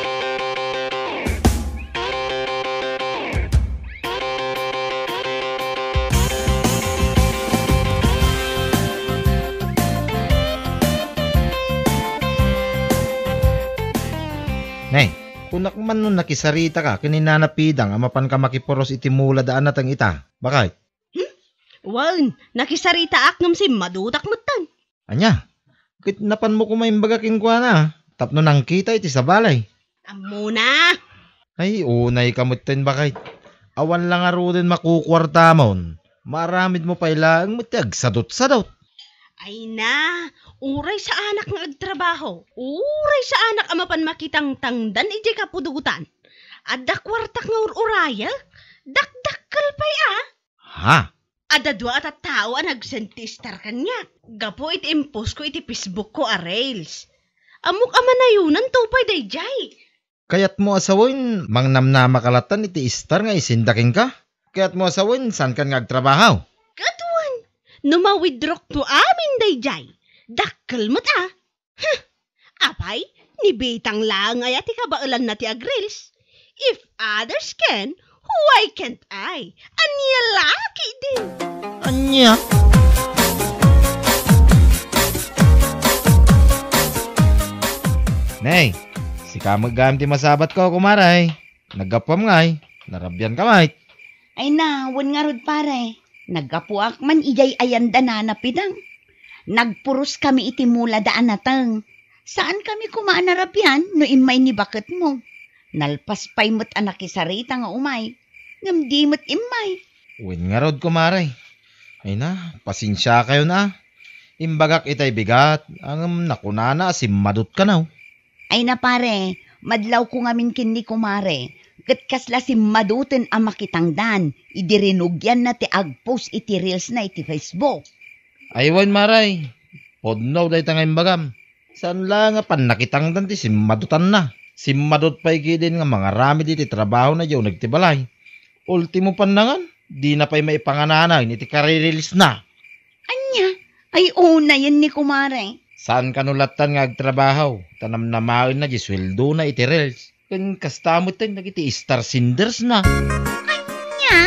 Nay, kunak man no nakisaritaka ken ni Nana Pidang a mapanka makipuros iti mula da a nateng ita. Bakay? Hmm? Wen, nakisaritaak ngem simmadutak metten. Ania? Ket napanmo koma imbaga kenkuana tapno nangkita iti sabali? Ammona. Ay, unayka metten, baket. Awan la ngaruden makukuartamon. Maaramidmo pay laeng met ti agsadutsadut. Ay na, uray saanak nga agtrabaho, uray saanak a mapan makitangtangdan idiay kapudotan. Adda kuartak nga ur-urayek, dakdakkel pay a. Ha? Adda dua a tattao a nag-send ti star kaniak gapu iti impost ko iti Facebook ko a reels. Ammok a manayonanto pay daydiay. Kayatmo a sawen, mangnamnamaka latta iti star nga isenda kenka? Kayatmo a sawen, saankan nga agtrabaho? Ket wen, no ma-withdraw to amin daydiay, dakkel met a. Huh! Apay, ni Bitang laeng aya ti kabaelanna ti agreels? If others can, why can't I? Ania la ketdin? Ania? Nay, sika met gayam ti masabatko, kumare. Naggapuam ngay, narabianka met. Ay na, wen ngarud, pare. Naggapuak man idiay ayanda Nana Pidang. Nagpuroskami iti mulada a nateng. Saankami koma a narabian no immay ni baketmo. Nalpas pay met a nakisarita nga umay, ngem di met immay. Wen ngarud, kumare. Ay na, pasensiakayon a. Imbagak itay bigat, ngem nakunana a simmadut kano. Ay na, pare, madlawko ngamin ken ni kumare, ket kasla simmaduten a makitangdan idi rinugianna ti agpost iti reels na iti Facebook. Ay wen, mare, pudno dayta nga imbagam. Saan la nga pannakitangdan ti simmadutanna. Simmadut pay ketdin nga mangaramid iti trabahona idiay uneg ti balay. Ultimo pannangan, dina pay maipangananaen iti karireelsna. Ania? Ay, unayen ni kumare. Saan kano lattan nga agtrabaho, ta namnamaenna di sueldona iti reels. Ken kasta metten dagiti star sendersna. Ania?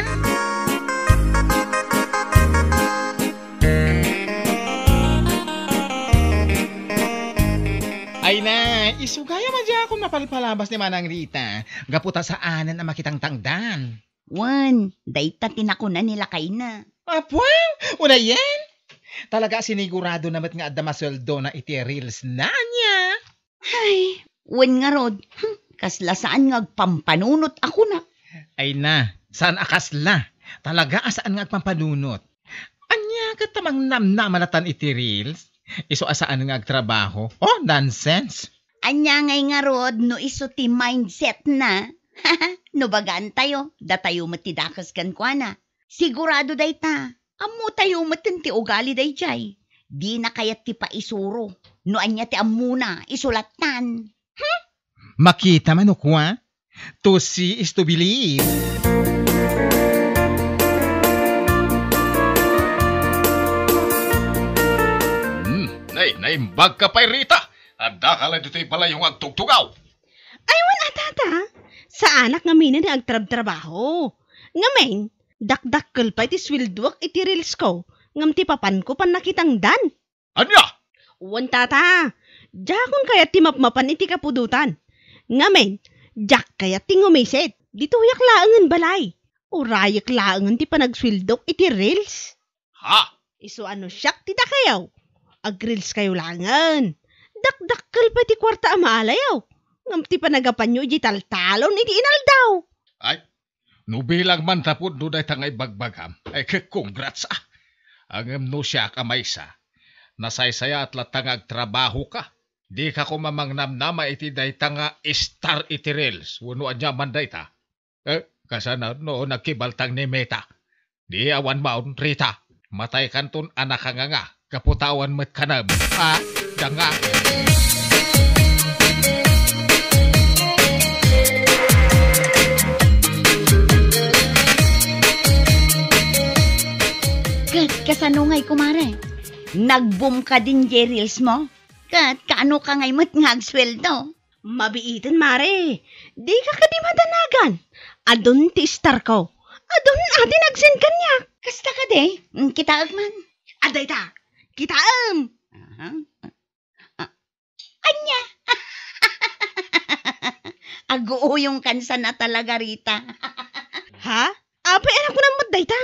Ay na, isu gayam a diakon mapalpalabas ni Manang Rita, gapu ta saanen a makitangtangdan. Wen, dayta ti nakuna ni lakayna. Apo, unayen? Talaga a siniguradona met nga adda masueldona iti reelsna, ania? Ay, wen ngarud, hmm, kasla saan nga agpampanunot a kuna. Ay na, saan a kasla? Talaga a saan nga agpampanunot. Ania ket ta mangnamnama latta iti reels? Isu a saan nga agtrabaho? Oh, nonsense! Ania ngay ngarud no isu ti mindsetna? No bagaantayo, datayo met ti dakes kenkuana. Sigurado dayta. Ammotayo metten ti ugali daydiay. Dina kayat ti paisuro. No ania ti ammona, isu lattan. Hmm? Makita man no kua? To see is to believe. Hmm, nay, naimbag ka pay, Rita. Adda ka la ditoy balay nga agtugtugaw. Ay, wen a, tata. Saanak ngamin nga agtrabtrabaho. Ngamin, dakdakkel pay ti sueldoak iti reels ko, ngem ti papanko pannakitangdan. Ania? Wen, tata. Diakon kayat ti mapmapan iti kapudotan. Ngamin, diak kayat ti ngumisit. Ditoyak laengen balay. Urayek laengen ti panagsueldok iti reels. Ha? Isu a no siak ti dakayo, agreels kayo laengen. Dakdakkel pay ti kuarta a maalayo. Ngem ti panagapanyo idiay taltalon iti inaldaw. Ay, no bilang man ta pudno dayta nga ibagbagam, ay, congrats, ah. Ngem no siak a maysa, nasaysayaat latta nga agtrabahoka. Dika koma mangnamnama iti dayta nga star iti reels, wenno ania man dayta. Eh, kasano no nagkibaltang ni Meta? Di awan maon, Rita. Mataykanton a nakanganga, gapu ta awan met kanam. Ah, danga. Ket kasano ngay, kumare? Nag-boom ka din diay reels mo? Ket kaano ka ngay met nga agsueldo? Mabiiten, mare. Dika kadi madanagan. Adun ti star ko. Adun a ti nag-send kaniak. Kasta kadi? Mm, kitaek man. Adda ita. Kitaem. Aha. Ah, ania? Aguuyong kansan a talaga, Rita. Ha? Apay, anak ko naman dayta.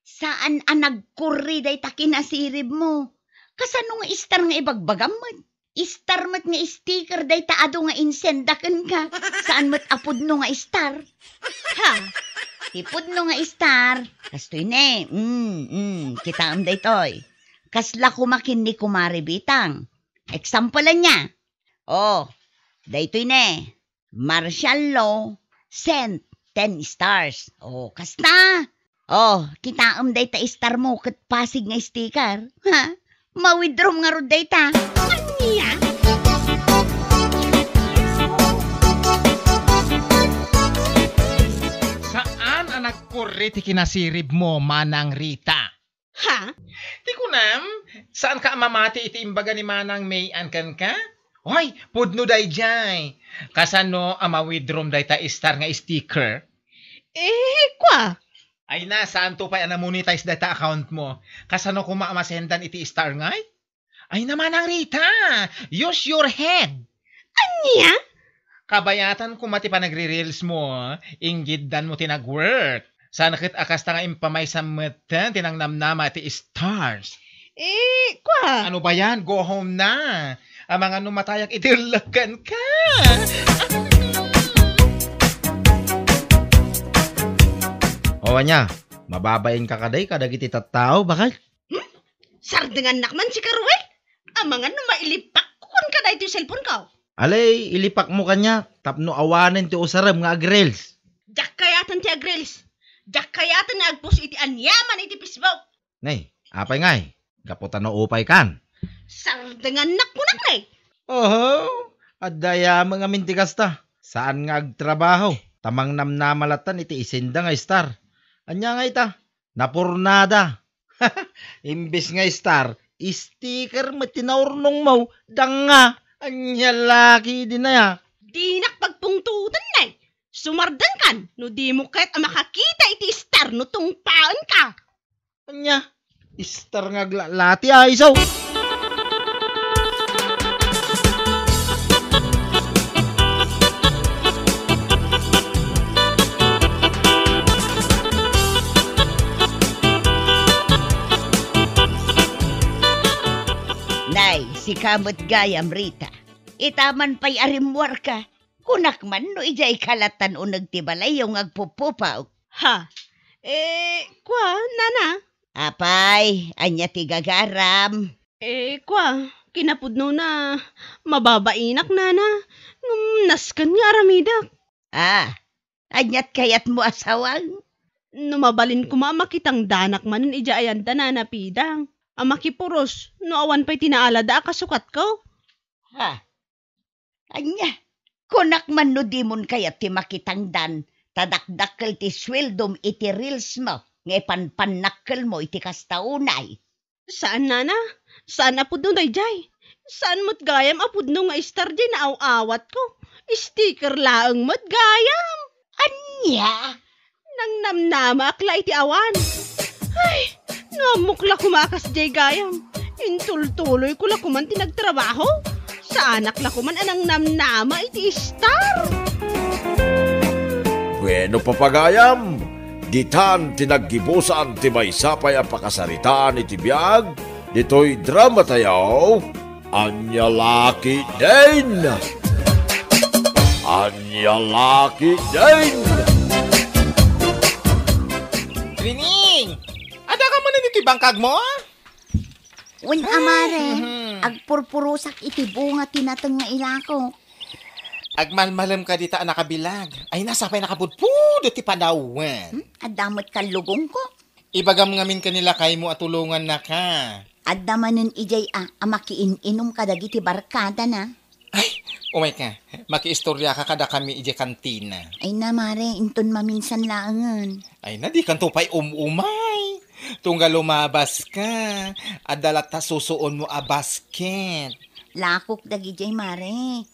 Saan a nagkurri dayta kinasiribmo. Kasano nga star nga ibagbagam met? Star met nga sticker dayta adu nga insenda kenka. Saan met a pudno nga star. Ha? Ti pudno nga star. Kastoy ne. Mm, mm. Kitaem daytoy. Kasla koma ken ni Kumare Bitang. Example ania. Oh, daytoy ne. Martial law, sent, ten stars. Oh, kasta. Oh, kitaem dayta star mo ket pasig nga sticker. Ha? Ma-withdraw ngarud dayta. Ania? Saan a nagkurri ti kinasirib mo, Manang Rita? Ha? Ti kunam, saanka a mamati iti imbaga ni Manang May-an kenka? Oy, pudno daydiay. Kasano a ma-withdraw dayta star nga sticker? Eh, kua. Ay na, saanto pay a na-monetize dayta account mo? Kasano koma a masendan iti star ngay? Ay na, Manang Rita, use your head. Ania? Kabayatan koma ti panagre-reels mo, inggiddan mo ti nag-work. Saan ket a kasta nga impamaysam metten ti nangnamnama ti stars. Eh, kua. Ano ba yan? Go home na. Amangan no matayak iti ullekkenka. O, ania, mababain ka kadi kadagiti tattao, bakay? Hmm? Sardengannak man sika, Ruel. Amangan no mailipak ko kenka daytoy cellphone ko. Alay, ilipak mo kaniak tapno awanen ti usarem nga agreels. Diak kayaten ti agreels. Diak kayaten nga agpost iti aniaman iti Facebook. Nay, apay ngay? Gapu ta naupay kan? Sardengannak kunak, nay. Oho, adda yamen ngamin ti kasta. Saan nga agtrabaho, ta mangnamnama lattan iti isenda nga star. Ania ngay ta? Napurnada. Imbes nga star, sticker met ti naurnongmo, danga. Ania la ketdin aya? Dinak pagpungtoten, nay. Sumardenkan no dimo kayat a makakita iti star no tungpaenka. Ania? Star nga aglalati, ay, iso! Nay, sika met gayam, Rita. Ita man pay a rimmuarka, kunak man no idiay ka lattan uneg ti balayyo nga agpuppupaw. Ha? Eh, kua, nana? Apay, ania ti gagaram? Eh, kua, kinapudnona, mababainak, nana. Ngem nasken nga aramidek. Ah, aniat kayatmo a sawang? No mabalin koma a makitangdanak manen idiay ayanda, nana Pidang, a makipuros no awan pay ti naalada a kasukatko. Ha? Ania, kunak man no dimon kayat ti makitangdan, ta dakdakkel ti sueldom iti reels mo nga ipanpannakkelmo iti kasta unay. Saan, nana? Saan a pudno daydiay? Saan met gayam a pudno nga star diay naaw-awatko? Sticker laeng met gayam. Ania? Nangnamnamaak la iti awan. Ay, no ammok la koma a kasdiay gayam, intultuloyko la koman ti nagtrabaho. Saanak la koman a nangnamnama iti star. Bueno, papagayam, ditan ti naggibusan ti maysa pay a pakasaritaan iti biag ditoy drama tayo. Ania la ketdin? Ania la ketdin? Rining! Adda ka manen iti bangkagmo? Wen, a mare, mhm, agpurpurosak iti bunga ti nateng nga ilako. Agmalmalem ka dita a nakabilag. Ay, nasa pay nakapudpudot ti panawen. Hmm? Adda met kallugongko. Ibagam ngamin ken ni lakaymo a tulongannaka. Adda manen idiay a, a makiin-inum kadagiti barkadana. Ay, umayka. Makiistoriaka kadakami idiay kantina. Ay na, mare, inton maminsan laengen. Ay na, dikanto pay um-umay. Tunggal lumabaska, adda latta susuonmo a basket. Lakok dagidiay, mare.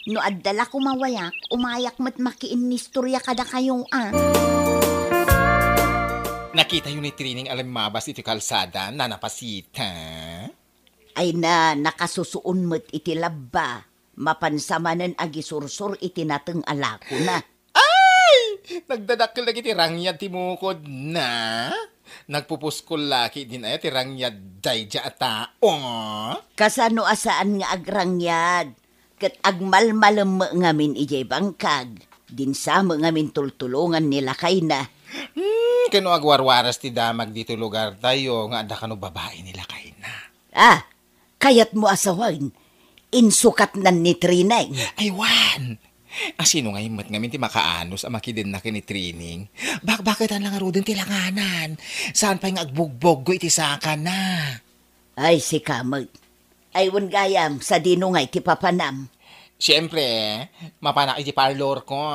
No adda la kumawayak, umayak met makiinnistoria kadakayo, a. Nakitayo ni Trining a limmabas iti kalsada, nana Pasita? Ay na, nakasusuon met iti labba. Mapansa manen agisursor iti nateng a lakona. Ay! Nagdadakkel dagiti rangyad ti mukodna. Nagpupuskol la ketdin aya ti rangyad daydiay a tao. Kasano a saan nga agrangyad? Ket agmalmalem met ngamin idiay bangkag. Dinsa met ngamin tultulongan ni lakayna. Hmm, ket no agwarwaras ti damag ditoy lugartayo nga adda kano babai ni lakayna. Ah, kayatmo a sawen, insukatnan ni Trineng. Ay, wen! A, sino ngay met ngamin ti makaanus a makidenna ken ni Trineng? Bakbaketan la ngaruden ti langanan. Saan pay nga agbugboggo iti sakana. Ay, sika met. Ay, wen gayam, sadino ngay ti papanam? Siempre, mapanak iti parlorko.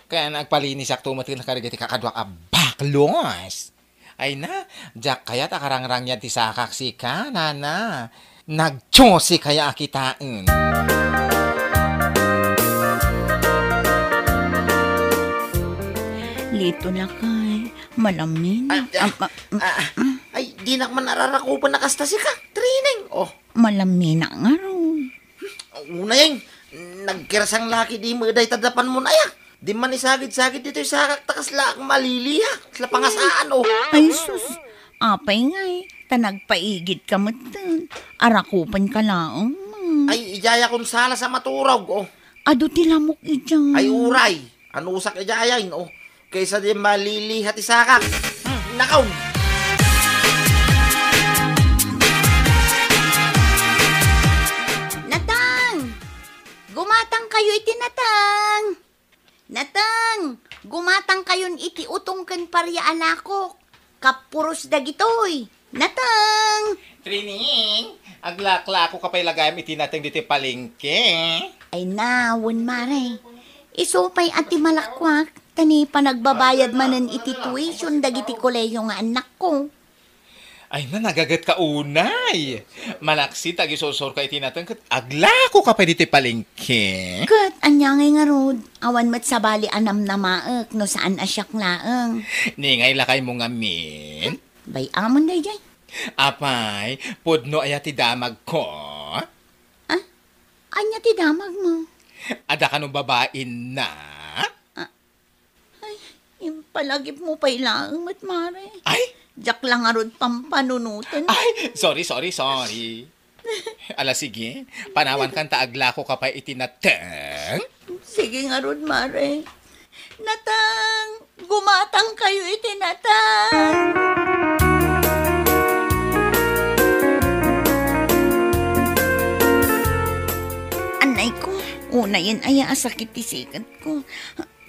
Ken agpalinisakto met kadagiti kakaduak a baklos. Ay na, diak kayat a karangrangyad ti sakak sika, nana. Nagtsusi kaya a kitaen. Lito, lakay, malamina. Ah, ah, Am-, ah, ah, mm, ah, mm. Ay, dinak man ararakupan a kasta sika, Trineng. Oh. Malamina ngarud. Unay, nagkersang laki di mo dayta dapan mo na ya. Di man isagid-sagid ditoy sakak ta kasla ak maliliha. Kasla pangasaan, oh. Ay, sus. Apay ngay, ta nagpaigit ka met. Arakupan ka laeng, ma. Ay, ijaya kun sala sa maturog, oh. Adu ti lamok idiay. Ay, uray. Anusak idiay, oh. Kaysa di maliliha ti sakak. Hmm, nakaw. Natang! Gumatang kayo iti natang! Natang! Gumatang kayon iti utong ken paria a lakok. Kappuros dagitoy. Natang! Trining, aglaklako ka pay lagayam iti nateng ditoy palengke. Ay na, wen, mare. Isu pay a ti malakwak, ta ni panagbabayad manen iti tuition dagiti kolehiyo nga annakko. Ay na, nagaget ka unay. Malaksid ta agisursor ka iti nateng ket aglako ka pay ditoy palengke. Ket ania ngay ngarud, awan met sabali a namnamaek no saan a siak laeng. Ni ngay lakaymo ngamin? Bay-amon daydiay. Apay, pudno aya ti damagko? Ah? Ania ti damagmo? Adda kano babainna? Ah, ay, impalagipmo pay laeng met, mare. Ay? Diak la ngarud pampanunoten. Ay, sorry, sorry, sorry. Ala, sige. Panawan kan ta aglako ka pay iti nateng. Sige ngarud, mare. Natang! Gumatang kayo iti natang! Anay ko, unayen aya a sakit ti siketko.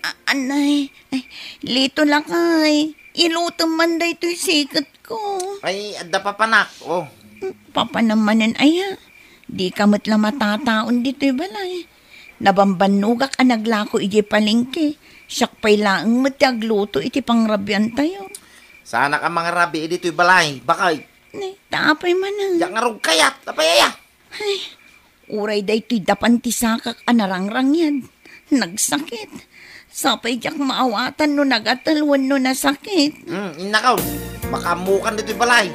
A-, anay, ay, Lito, lakay, ilutem man daytoy siketko. Ay, adda papanak, oh. Papanam manen aya? Dika met la matataon ditoy balay. Nabambannogak a naglako idiay palengke. Siak pay laeng met ti agluto iti pangrabiantayo. Saanak a mangrabi ditoy balay, bakay. Ni, ta apay manen? Diak ngarud kayat, apay aya? Ay, uray daytoy dapan ti sakak a narangrangyad. Nagsakit. Sapay diak maawatan no nagatel wenno nasakit. Hmm, innakaw. Makaammokan ditoy balay.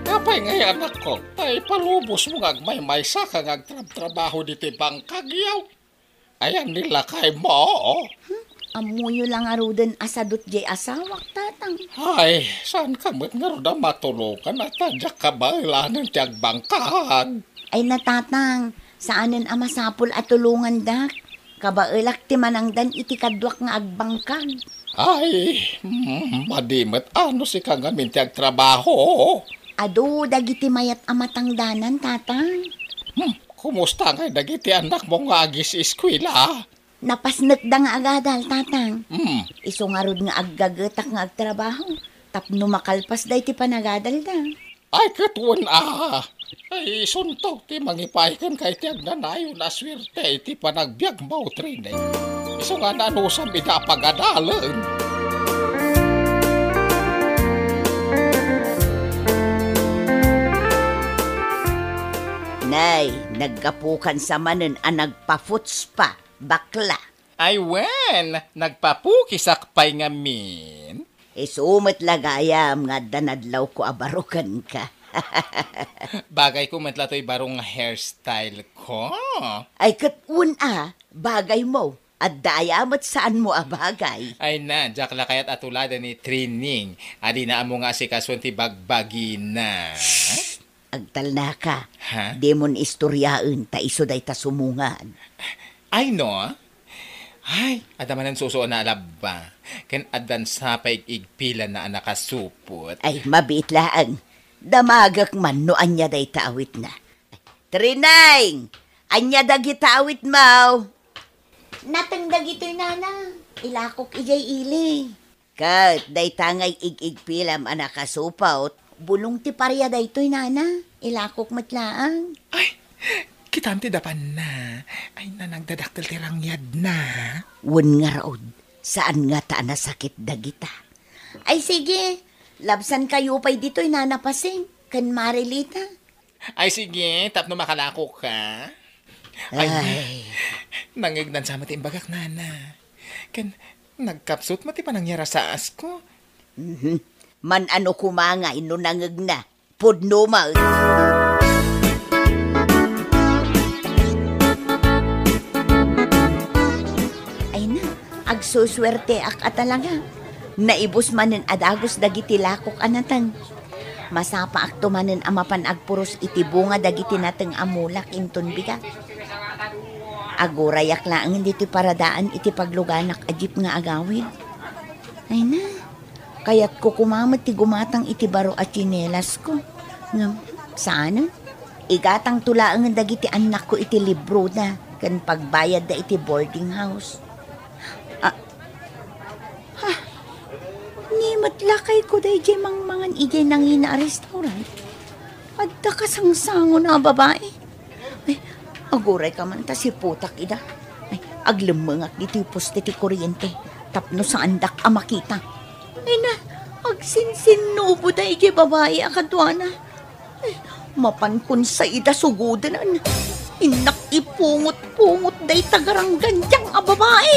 Apay ngay, anakko, ta ipalubosmo nga agmaymaysa ka nga agtrabtrabaho ditoy bangkag, yaw? Ayan ni lakaymo. Hmm? Ammoyo la ngaruden a sadut diay asawak, tatang. Ay, saan ka met ngarud a matulongan a ta diak kabaelanen ti agbangkag? Ay na, tatang, saanen a masapul a tulongandak. Kabaelak ti manangdan iti kaduak nga agbangkag. Ay, mm, madi met a no sika ngamin ti agtrabaho. Adu dagiti mayat a matangdanan, tatang. Hmm, kumusta ngay dagiti annakmo nga agis-eskuela? Napasnekda nga agadal, tatang. Hmm. Isu ngarud nga aggagetak nga agtrabaho tapno makalpasda iti panagadalda. Ay, ket wen a. Ay, isunto ti mangipaay kenka iti agnanayon a suerte iti panagbiagmo, Trineng. Isu nga nanusam ida a pagadalen. Nay, naggapukan sa manen a nagpaputspa, bakla. Ay wen, nagpapukisak pay ngamin. Isu met la gayam nga adda nadlawko a baro kenka. Bagay ko met la toy baro nga hairstyle ko. Ay, ket wen a, bagay mo. Adda aya met saan mo a bagay. Ay na, diak la kayat a tuladen ni Trining. Adina ammo nga asikasuan ti bagbagina. Agtalnaka. Ha? Dimon istoryaen, ta isu dayta sumungan. Ay, no? Ay, adda manen susuona a labba. Ken addan sa pay ig-igpilanna a nakasupot. Ay, mabiit laeng. Damagek man no ania dayta awitna. Trineng! Ania dagita awitmo? Nateng dagitoy, nana. Ilakok idiay ili. Ket dayta nga ig-igpilam a nakasupot, bulong ti paria daytoy, nana. Ilakok met laeng. Ay, kitam ti dapanna. Ay, na nagdadakkel ti rangyadna. Wen ngarud, saan ngata a nasakit dagita. Ay, sige. Labsankayo pay ditoy, Nana Pasing, ken Marilita. Ay, sige, tapno makalakoka. Ay, ay. Nangngegnan sa met ti imbagak, nana. Ken, nagkapsut met ti panangyarasaas ko. Mhm. Man-ano koma ngay no nangngegna? Pudno met. Ay na, agsusuerteak a talaga. Naibus manen a dagus dagiti lakok a nateng. Masapaakto manen a mapan agpuros iti bunga dagiti nateng a mulak inton bigat. Agurayak laeng ditoy paradaan iti pagluganak a jeep nga agawid. Ay na, kayatko koma met ti gumatang iti baro a tsinelasko. Ngem, saanen? Igatangto laengen dagiti annakko iti libroda ken pagbayadda iti boarding house. Ah, ha? Ni met lakayko daydiay mangmangan idiay nangina a restaurant. Adda kasangsangon a babai. Ay, agurayka man ta siputak ida. Ay, aglemmengak ditoy poste ti kuriente tapno saandak a makita. Ay na, agsinsinnubo daydiay babai a kaduana. Ay, mapankon sa ida sugodanan. Innak ipungot-pungot dayta garanggandiang a babai.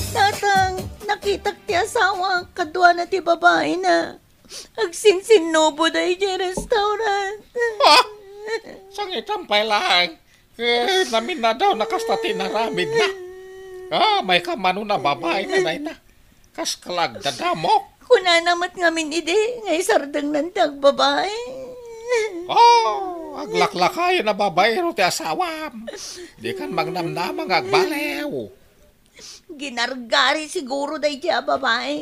Tatang, nakitak ti asawa, kaduana ti babaina. Agsinsinnubo daydiay restaurant. Ah! Sangitan pay laeng. Eh, naminadaw na kasta ti inaramidna. Ah, may kamano na babai na dayta. Kas kalagdadamok. Kunana met ngamin idi, nga isardengnan ti agbabai. Oh, aglaklakayen a babaero ti asawam. Di kan magnamnama nga agbaliw. Ginargari siguro daydiay a babai.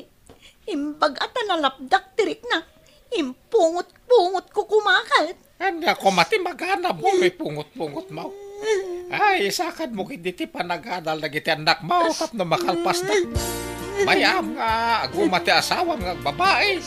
Imbag a ta nalapdak ti rikna. Impungot-pungot ko kumakat. Ania koma ti maganabmo, ipungot-pungot mo? Ay, isakad mo kidi ti panagadal dagiti annak mo tapno makalpasda. Mayam nga aguma ti asawam nga agbabai.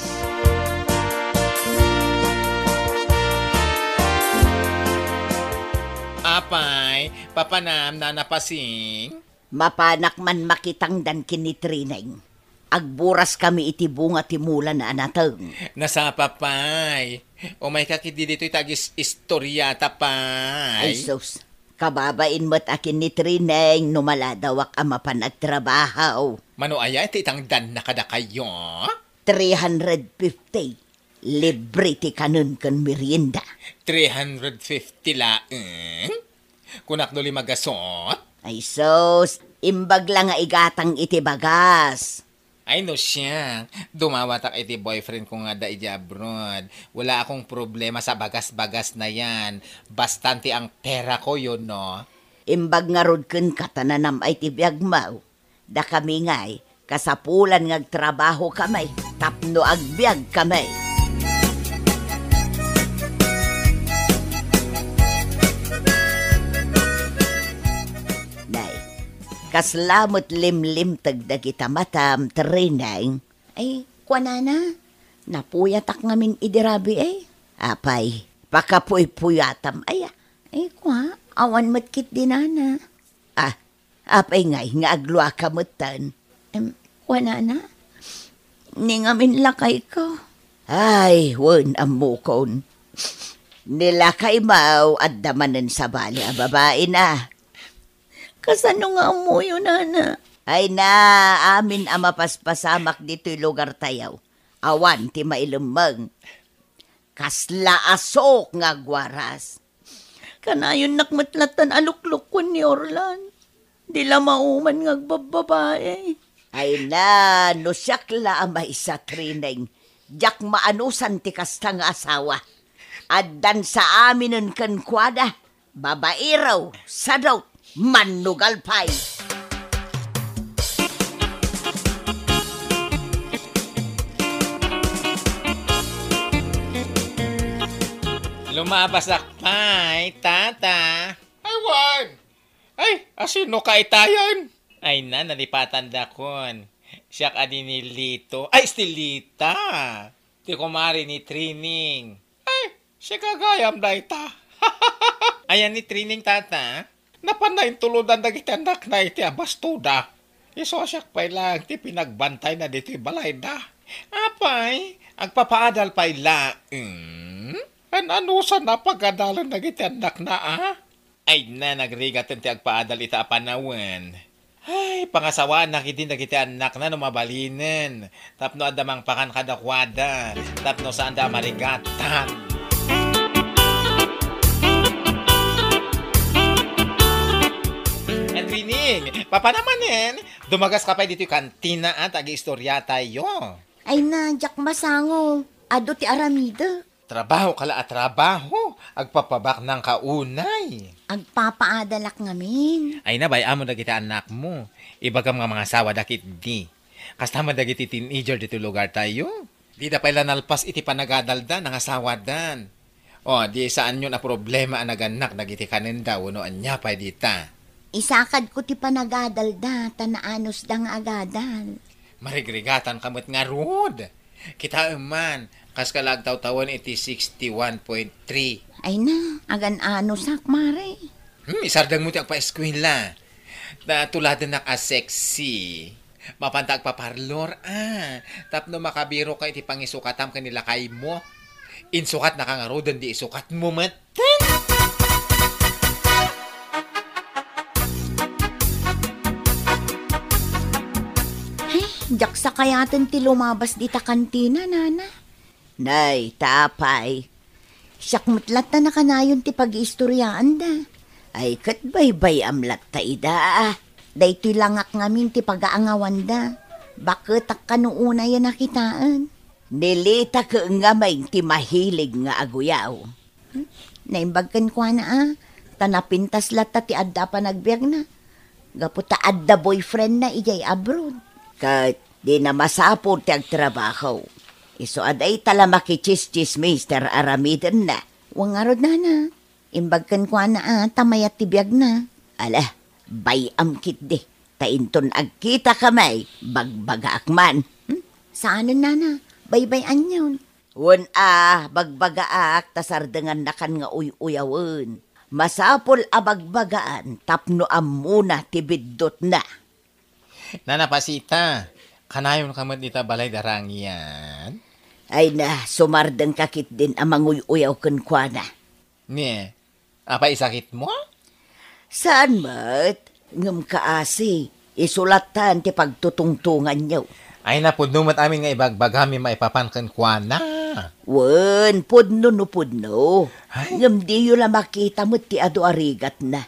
Apay, papanam, Nana Pasing? Mapanak man makitangdan ken ni Trineng. Agburas kami iti bunga ti mulana a nateng. Nasapa pay. Umayka kidi ditoy ta agis-, istoriata pay. Ay, sus. Kababain met a ken ni Trineng no maladawak a mapan agtrabaho. Mano aya ti itangdanna kadakayo? Three hundred fifty. Libre ti kanen ken merienda. Three hundred fifty laeng? Kunak no lima gasot? Ay sus, imbag la nga igatang iti bagas. Ay no siak, dumawatak iti boyfriend ko nga adda iti abroad. Wala akong problema sa bagas-bagas na yan. Bastan ti ang pera ko, yun, no? Imbag ngarud ken katananam ay ti biag mo. Dakami ngay, kasapulan nga agtrabaho kami, tapno agbiag kami. Nay, kasla met limlimteg dagita matam, Trineng. Ay, kuanana, napuyatak ngamin idi rabii, ay. Apay, pakapuypuyatam, aya. Ay, kua, awan met ketdi nana. Ah, apay ngay nga agluaka metten? Em, kuanana, ni ngamin lakayko. Ay, wen, ammokon. Ni lakaymo, adda manen sabali a babaina. Kasano nga ammoyo, nana? Ay na, amin a mapaspasamak ditoy lugartayo. Awan ti mailemmeng. Kasla asok nga agwaras. Kanayonnak met lattan a luklukkuen ni Orlan. Di la mauman nga agbabbabae. Ay na, no siak la a maysa, Trineng, diak maanusan ti kasta nga asawa. Addan sa aminen kenkuana, babaero, sadot, mannugal pay. Lumabasak pay, tata. Ay, wen! Ay, asino ka itayen? Ay na, nalipatandakon. Siak a di ni Lito. Ay, Estelita! Ti kumare ni Trining. Ay, sika gayam dayta. Ayan ni Trining, tata? Napanna intulodan dagiti annakna iti abastoda. Isu a siak pay laeng ti pinagbantayna ditoy balayda. Apay, agpapaadal pay laeng? An-anusan a pagadalen dagiti annakna, a? Ay na, nagrigaten ti agpaadal ita a panawen. Ay, pangasawaanna ketdin dagiti annakna no mabalinen, tapno adda mangpakan kadakuada, tapno saanda a marigatan. Trining, papanam manen, dumagas ka pay ditoy kantina, a, ta agiistoriatayo. Ay na, diak masango. Adu ti aramidek. Trabaho ka la a trabaho, agpapabaknang ka unay. Agpapaadalak ngamin. Ay na, bay-am dagiti annakmo. Ibagam nga mangasawada ketdi. Kasta met dagiti teenager ditoy lugartayo. Dida pay la nalpas iti panagadalda, nangasawadan. O, di saanyon a problema a nagannak dagiti kanenda wenno ania pay dita. Isakadko ti panagadalda, ta naanusda nga agadal. Marigrigatanka met ngarud. Kitaem man, kaska la agtawtawen iti sixty-one point three. Ay na, agan-anusak, mare. Hmm, isardengmo ti agpaeskuela. Ta tuladennak a sexy. Mapanta agpaparlor, a, tapno makabiroka iti pangisukatam ken ni lakaymo. Insukatnaka ngaruden, di isukatmo met. Ay, diak sakayaten ti lumabas dita kantina, nana. Nay, ta apay. Siak met latta nakanayon ti pagiistoriaanda. Ay, ket baybay-am latta ida, a. Daytoy langak ngamin ti pagaangawanda. Baketak kano unay a nakitaen. Ni Lita ket ngamin ti mahilig nga aguyaw. Hmm? Naimbag kenkuana, a, ta napintas latta ti adda a panagbiagna. Gapu ta adda boyfriendna idiay abroad. Ket dina masapul ti agtrabaho. Isu a dayta la makichismis ti aramidenna. Wen ngarud, nana. Imbag kenkuana a ta mayat ti biagna. Ala, bay-am ketdi. Ta inton agkitakami, bagbagaak man. Hmm? Saanen, nana. Baybay-anyon. Wen a, bagbagaak ta sardengannakan nga uy-uyawen. Masapul a bagbagaan tapno ammona ti biddutna. Nana Pasita, kanayonka met dita balay da Rangian? Ay na, sumardengka ketdin a manguy-uyaw kenkuana. Ni, apay isakitmo? Saan met? Ngem kaasi, isu lattan ti pagtutungtonganyo. Ay, napudno met amin nga ibagbagami maipapan kenkuana. Wen, pudno no pudno. Ay. Ngem diyo la makita met ti adu a rigatna.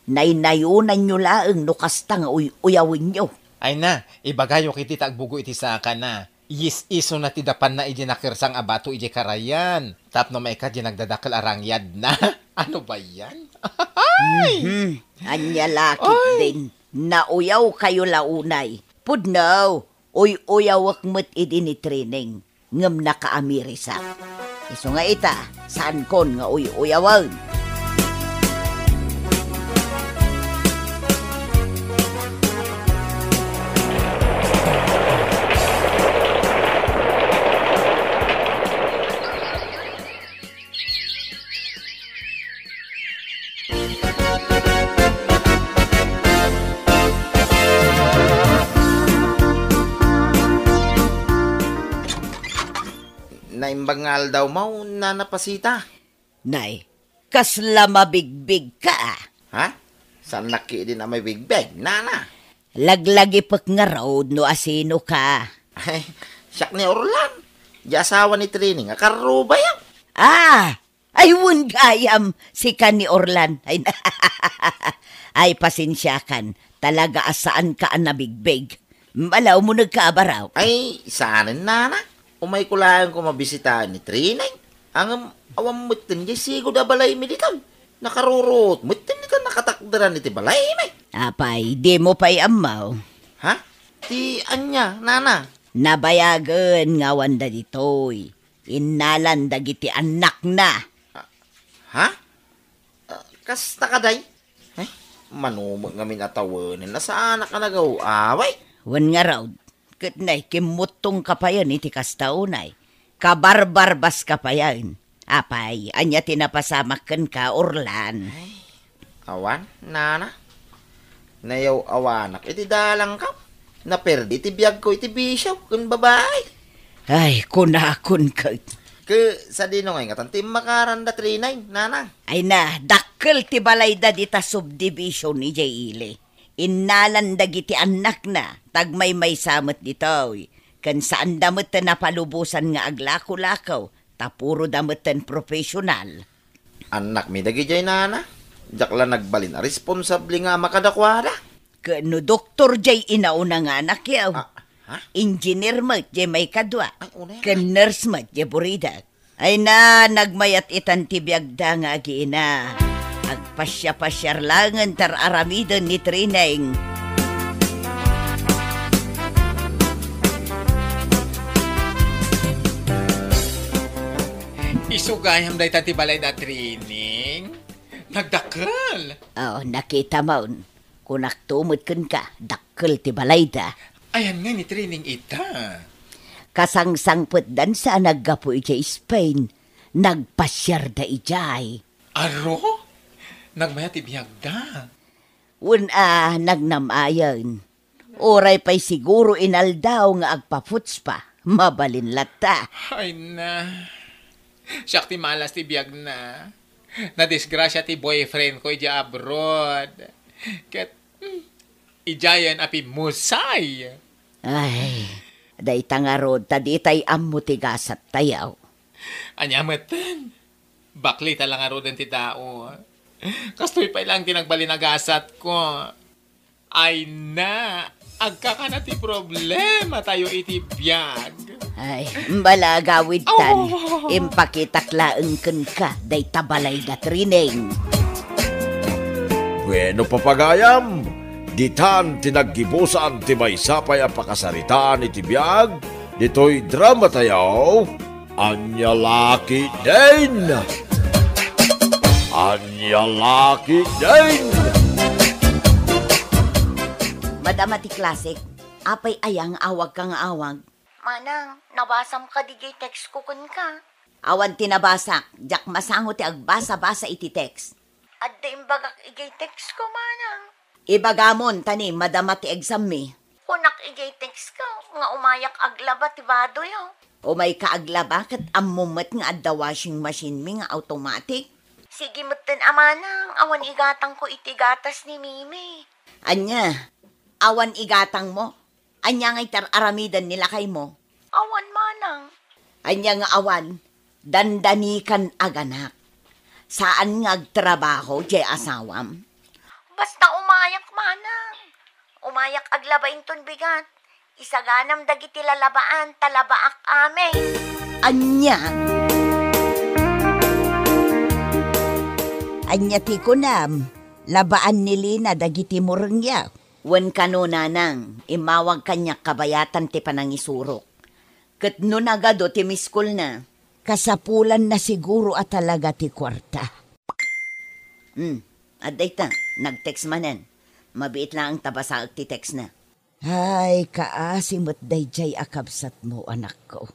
Naynayonanyo laeng no kasta nga uy-uyawenyo. Ay na, ibagayo ketdi ta agbugo iti sakana. Yis-isuna ti dapanna idiay nakersang a bato idiay karayan, tapno maikkat diay nagdadakkel a rangyadna. Ano ba yan? Ay! Mhm. Ania la ketdin, nauyawkayo la unay. Pudno, uy-uyawek met idi ni Trining, ngem nakaamirisak. Isu nga ita, saankon nga uy-uyawen. Naimbag nga aldawmo, Nana Pasita. Nay, kasla mabigbigka, a. Ha? Saannak ketdin a mabigbig, Nana? Laglagipek ngarud no asinoka. Ay, siak ni Orlan. Di asawa ni Trining a karrubayo. Ah! Ay, wen gayam, sika ni Orlan. Ay, ay, pasensiakan. Talaga a saanka a nabigbig. Bala, umunegka a baro. Ay, saanen, nana. Umayko laeng koma bisitaen ni Trining. Ngem awan metten diay sigud a balaymi ditoy. Nakaruruot metten ditan nakatakderan iti balaymi. Apay, dimo pay ammo? Ha? Ti ania, nana? Nabayagen nga awanda ditoy. Innalan dagiti annakna. Ah, ha? Ah, kasta kadi? Ay, mano met ngamin a tawenen a saanak a nagaw-away. Wen ngarud, ket nay, kimmuttongka payen iti kasta unay. Kabarbarbaska payen. Apay, ania ti napasamak kenka, Orlan? Ay, awan, nana. Nayaw-awanak iti dalangko. Naperdi ti biagko iti bisio ken babai. Ay, kunakon ket. Ket sadino ngay ngatan ti immakaranda Trining, nana? Ay na, dakkel ti balayda dita subdivision idiay ili. Innalan dagiti annakna, tagmaymaysa met ditoy. Ken saanda met napalubosan nga aglako-lako, ta puroda metten professional. Annakmi dagidiay, nana. Diak la nagbalin a responsable nga ama kadakuada. Ket no doktor diay inauna nga anakyo. Ah, ha? Engineer met diay maikadua. Ay, unay. Ken nurse met diay buridak. Ay na, nagmayat itan ti biagda nga agiina. Agpasiapasiar laengen ti ar-aramiden ni Trining. Isu gayam dayta ti balayda Trining? Nagdakkel. Oh, nakitamon. Kunakto met kenka, dakkel ti balayda. Ayan nga ni Trining ita? Kasangsangpetdan sa a naggapu idiay Spain. Nagpasiarda idiay. Aro? Nagmayat ti biagda? Wen a, nagnam-ayen. Uray pay siguro inaldaw nga agpaputspa, mabalin latta. Ay na, siak ti malas ti biagna. Nadisgrasia ti boyfriend ko idiay abroad. Ket, hmm, idiayen a pimmusay. Ay, dayta ngarud ta ditay ammo ti gasattayo. Ania metten? Baklita la ngaruden ti tao. Kastoy pay laeng ti nagbalin a gasatko. Ay na, agkakana ti problematayo iti biag. Ay, bala agawidtan. Aw! Impakitak laeng kenka dayta balayda Trining. Bueno, papagayam, ditan ti naggibusan ti maysa pay a pakasaritaan iti biag ditoy dramatayo. Ania la ketdin? Ania la ketdin? Madama ti klasik, apay aya nga awagka nga awag? Manang, nabasam kadi diay text ko kenka? Awan ti nabasak, diak masango ti agbasa-basa iti text. Adda imbagak idiay text ko, manang. Ibagamon, ta ni madama ti exam mi. Kunak idiay text ko nga umayak aglaba ti badoyo. Umayka aglaba ket ammom met nga adda washing machine mi nga automatic. Sige metten a manang, awan igatangko iti gatas ni Mimi. Ania? Awan igatangmo? Ania ngay ti ar-aramiden ni lakaymo? Awan manang. Ania nga awan? Dandanikan aganak. Saan nga agtrabaho diay asawam? Basta umayak manang. Umayak aglaba inton bigat. Isaganam dagiti lalabaan, ta labaak amin. Ania? Ania ti kunam? Labaan ni Lina dagiti murengyo. Wen kano, nanang, immawag kaniak kabayatan ti panangisurok. Ket no nagadu ti miskolna, kasapulanna siguro a talaga ti kuarta. Hmm, adda ita, nag-text manen. Mabiit laeng ta basaek ti textna. Ay, kaasi met daydiay a kabsatmo, anakko.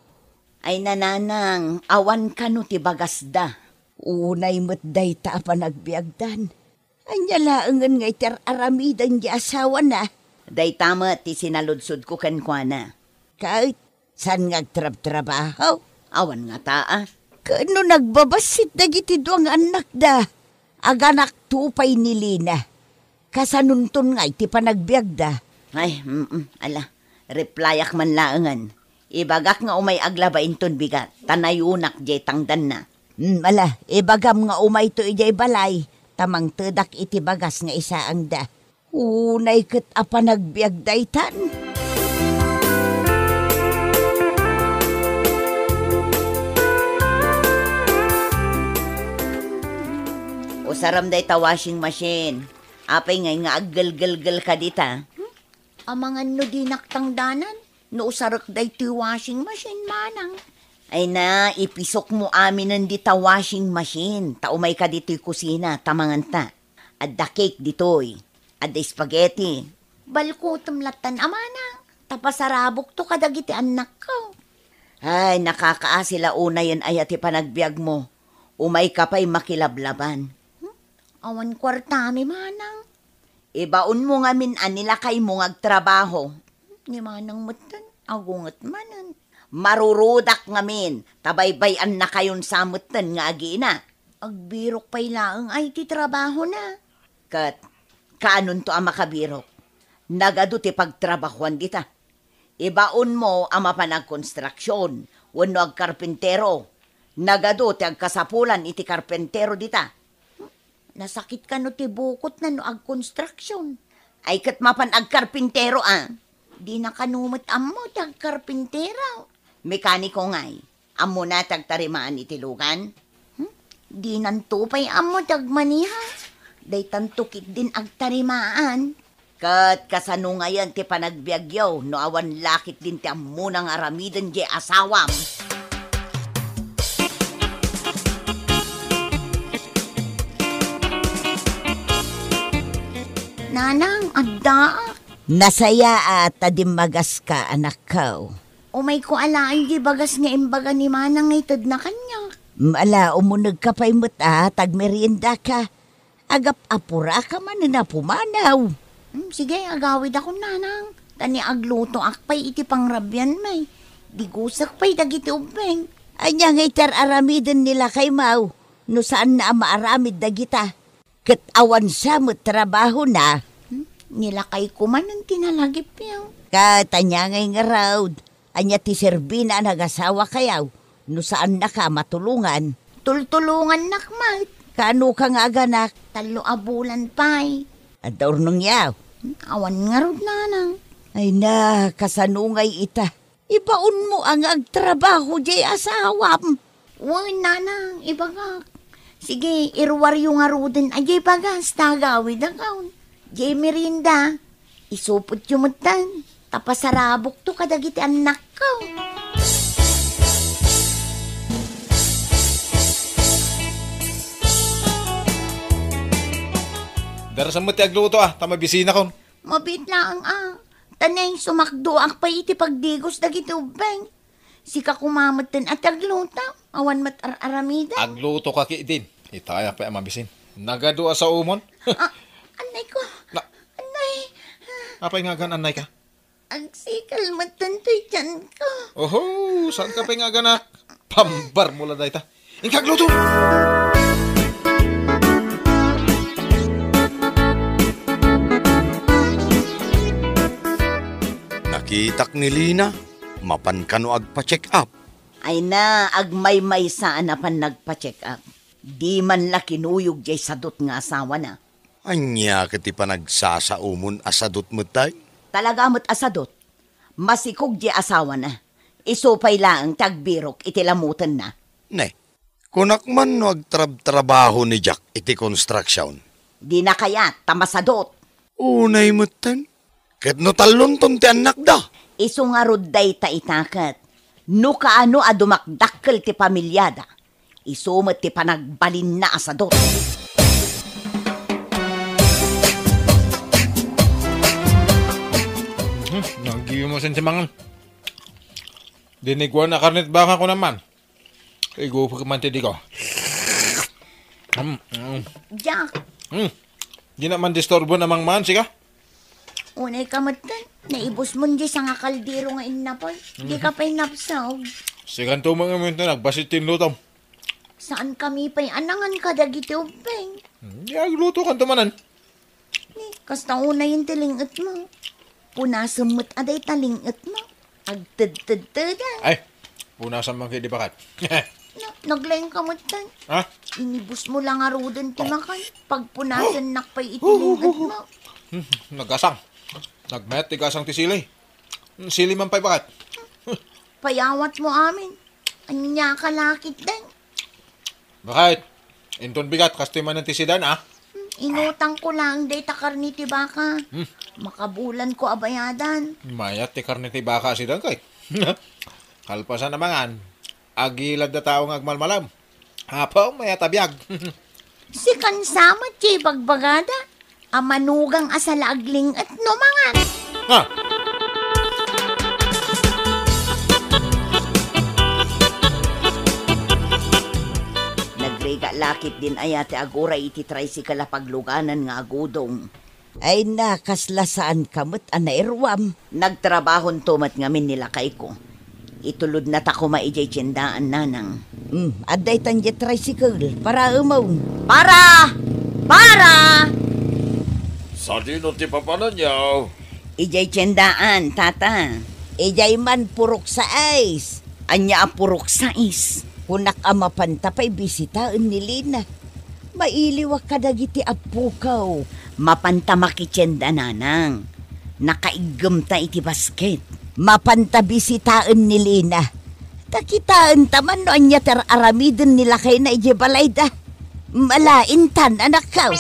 Ay, nanang, awan kano ti bagasda. Unay met dayta a panagbiagdan. Ania laengen nga iti ar-aramiden ti asawana? Dayta met ti sinaludsodko kenkuana. Ket saan nga agtrabtrabaho? Awan ngata a. Ket no nagbabassit dagiti dua nga annakda, aganakto pay ni Lina. Kasanonton nga iti panagbiagda? Ay, mm, ala, replyak man laengen. Ibagak nga umay aglaba inton bigat, ta nayunak jay tangdanna. Mm, ala, ibagam nga umayto idiay balay, ta mangtedak iti bagas nga isaangda. Unay ket a panagbiag daytan. Usaram dayta washing machine. Apay ngay nga aggelgelgel ka dita? Hmm? Amangan no dinak tangdanan, no usarek daytoy washing machine, manang. Ay na, ipisok mo aminen dita washing machine, ta umay ka ditoy kusina, ta manganta. Adda cake ditoy, adda spaghetti. Balkutem lattan a manang, ta pasarabokto kadagiti annakko. Ay, nakakaasi la unayen aya ti panagbiag mo. Umay ka pay makilablaban. Hmm? Awan kuartami, manang. Ibaon mo ngamin a nilakaymo nga agtrabaho. Ni manang metten, agunget manen. Marurudak ngamin, ta baybay-annakayon sa metten nga agina. Agbirok pay laeng ay ti trabahona. Ket, kaanonto a makabirok? Nagadu ti pagtrabahuan dita. Ibaon mo a mapan agkonstruksion wenno agkarpintero. Nagadu ti agkasapulan iti karpintero dita. Nasakit kano ti bukotna no agkonstruksion? Ay ket mapan agkarpintero a. Dina kano met ammo ti agkarpintero. Mekaniko ngay. Ammona ti agtarimaan iti lugan? Hmm? Dinanto pay ammo ti agmaniha. Daytanto ketdin agtarimaan. Ket kasano ngayen ti panagbiagyo no awan la ketdin ti ammona nga aramiden diay asawam? Nanang, addaak. Nasayaat ta dimmagaska, anakko. Umayko alaen diay bagas nga imbaga ni Manang nga itedna kaniak. Mm, ala, umunegka pay met a, ta agmeriendaka. Agap-apuraka manen a pumanaw. Hmm, sige, agawidakon, Nanang. Ta ni aglutoak pay iti pangrabian, may digusek pay dagiti ubbing. Ania ngay ti ar-aramiden ni lakaymo, no saanna a maaramid dagita? Ket awan sa met trabahona. Hmm, ni lakayko manen ti nalagipyo. Ket ania ngay ngarud? Ania ti serbina a nagasawakayo no saannaka a matulongan? Tultulongannak met. Kaanoka nga aganak? Tallo a bulan pay. Adda urnongyo? Awan ngarud, Nanang. Ay na, kasano ngay ita? Ibaonmo a nga agtrabaho diay asawam. Wen, Nanang, ibagak. Sige, iruaryo ngaruden a diay bagas ta agawidakon. Diay merienda, isupotyo metten, ta pasarabokto kadagiti annakko. Darasam met ti agluto a, ta mabisinakon. Mabiit laeng a. Ta nay, sumakdoak pay iti pagdigos dagiti ubbing. Sika koma metten a ti agluto. Awan met ar-aramidem. Aglutoka ketdin. Ita aya pay a mabisin. Nagadu a saomon? Ah, annay ko. Na- Annay. Apay nga agan-annayka? Agsikal metten toy tianko. Oho, saanka pay nga aganak? Pambar mo la dayta. Inka agluto! Nakitak ni Lina, mapan kano agpa-check up. Ay na, agmaymaysa a napan nagpa-check up. Di man la kinuyog diay sadut nga asawana. Ania ket ti panagsasaomon a sadut met tay? Talaga met a sadut. Masikog diay asawana. Isu pay laeng ti agbirok iti lamutenna. Ne, kunak man no agtrabtrabaho ni Jack iti construction. Dina kayat, ta masadut. Unay metten. Ket no tallonton ti annakda? Isu ngarud dayta ita ket. No kaano a dumakdakkel ti pamiliada, isu met ti panagbalinna a sadut. Hmm, nagimasen ti mangan. Diniguan a karnet baka ko naman. Igupek man ti diko. Mm, mm. Jack. Hmm. Di na man disturbo na mangman, sika? Unay ka met, naibus mo di sa nga kaldero nga innapoy. Di ka pay napsag. Sikanto mga minto, nagbasit tin lutom. Saan kami pay anangan ka dagiti ubbing? Hmm, di agluto kanto manan. Ni, kasta unay ti linget mo. Punasem met a dayta ling-etmo. Agtedtedtedan. Ay, punasem man kadi bakat. Na, naglaing ka met, Tan. Ha? Inibus mo lang ngaruden ti makan. Pagpunasennak pay iti ling-etmo. Hmm, nagasang. Nagmayat ti gasang ti sili. Sili man pay bakat. Payawat mo amin. Ania ka lakit, Tan? Bakat, inton bigat, kastoy manen ti sidan, a? Inutangko laeng dayta karne ti baka. Hmm. Makabulanko a bayadan. Mayat ti karne ti baka a sidan, kay. Kalpasan a mangan, agiladda tao nga agmalmalam. Apo, mayat a biag. Sikan sa met ti ibagbagada a manugang a sala agling-et no mangan. Ha? Nagrigat lakit din aya ti aguray iti tricycle a pagluganan nga agudong. Ay na, kasla saan ka met a nairuam. Nagtrabahonto met ngamin ni lakayko. Itulodna ta koma idiay tiendaan, nanang. Hmm, adda itan diay tricycle. Para, umon. Para! Para! Sadino ti papananyo? Idiay tiendaan, tata. Idiay man purok sais. Ania a purok sais? Kunak a mapanta pay bisitaen ni Lina. Mailiwak kadagiti appokaw. Mapanta makitienda, nanang. Nakaiggem ta iti basket. Mapanta bisitaen ni Lina. Ta kitaen ta man no ania ti ar-aramiden ni lakayna idiay balayda. Malaintan, anakko.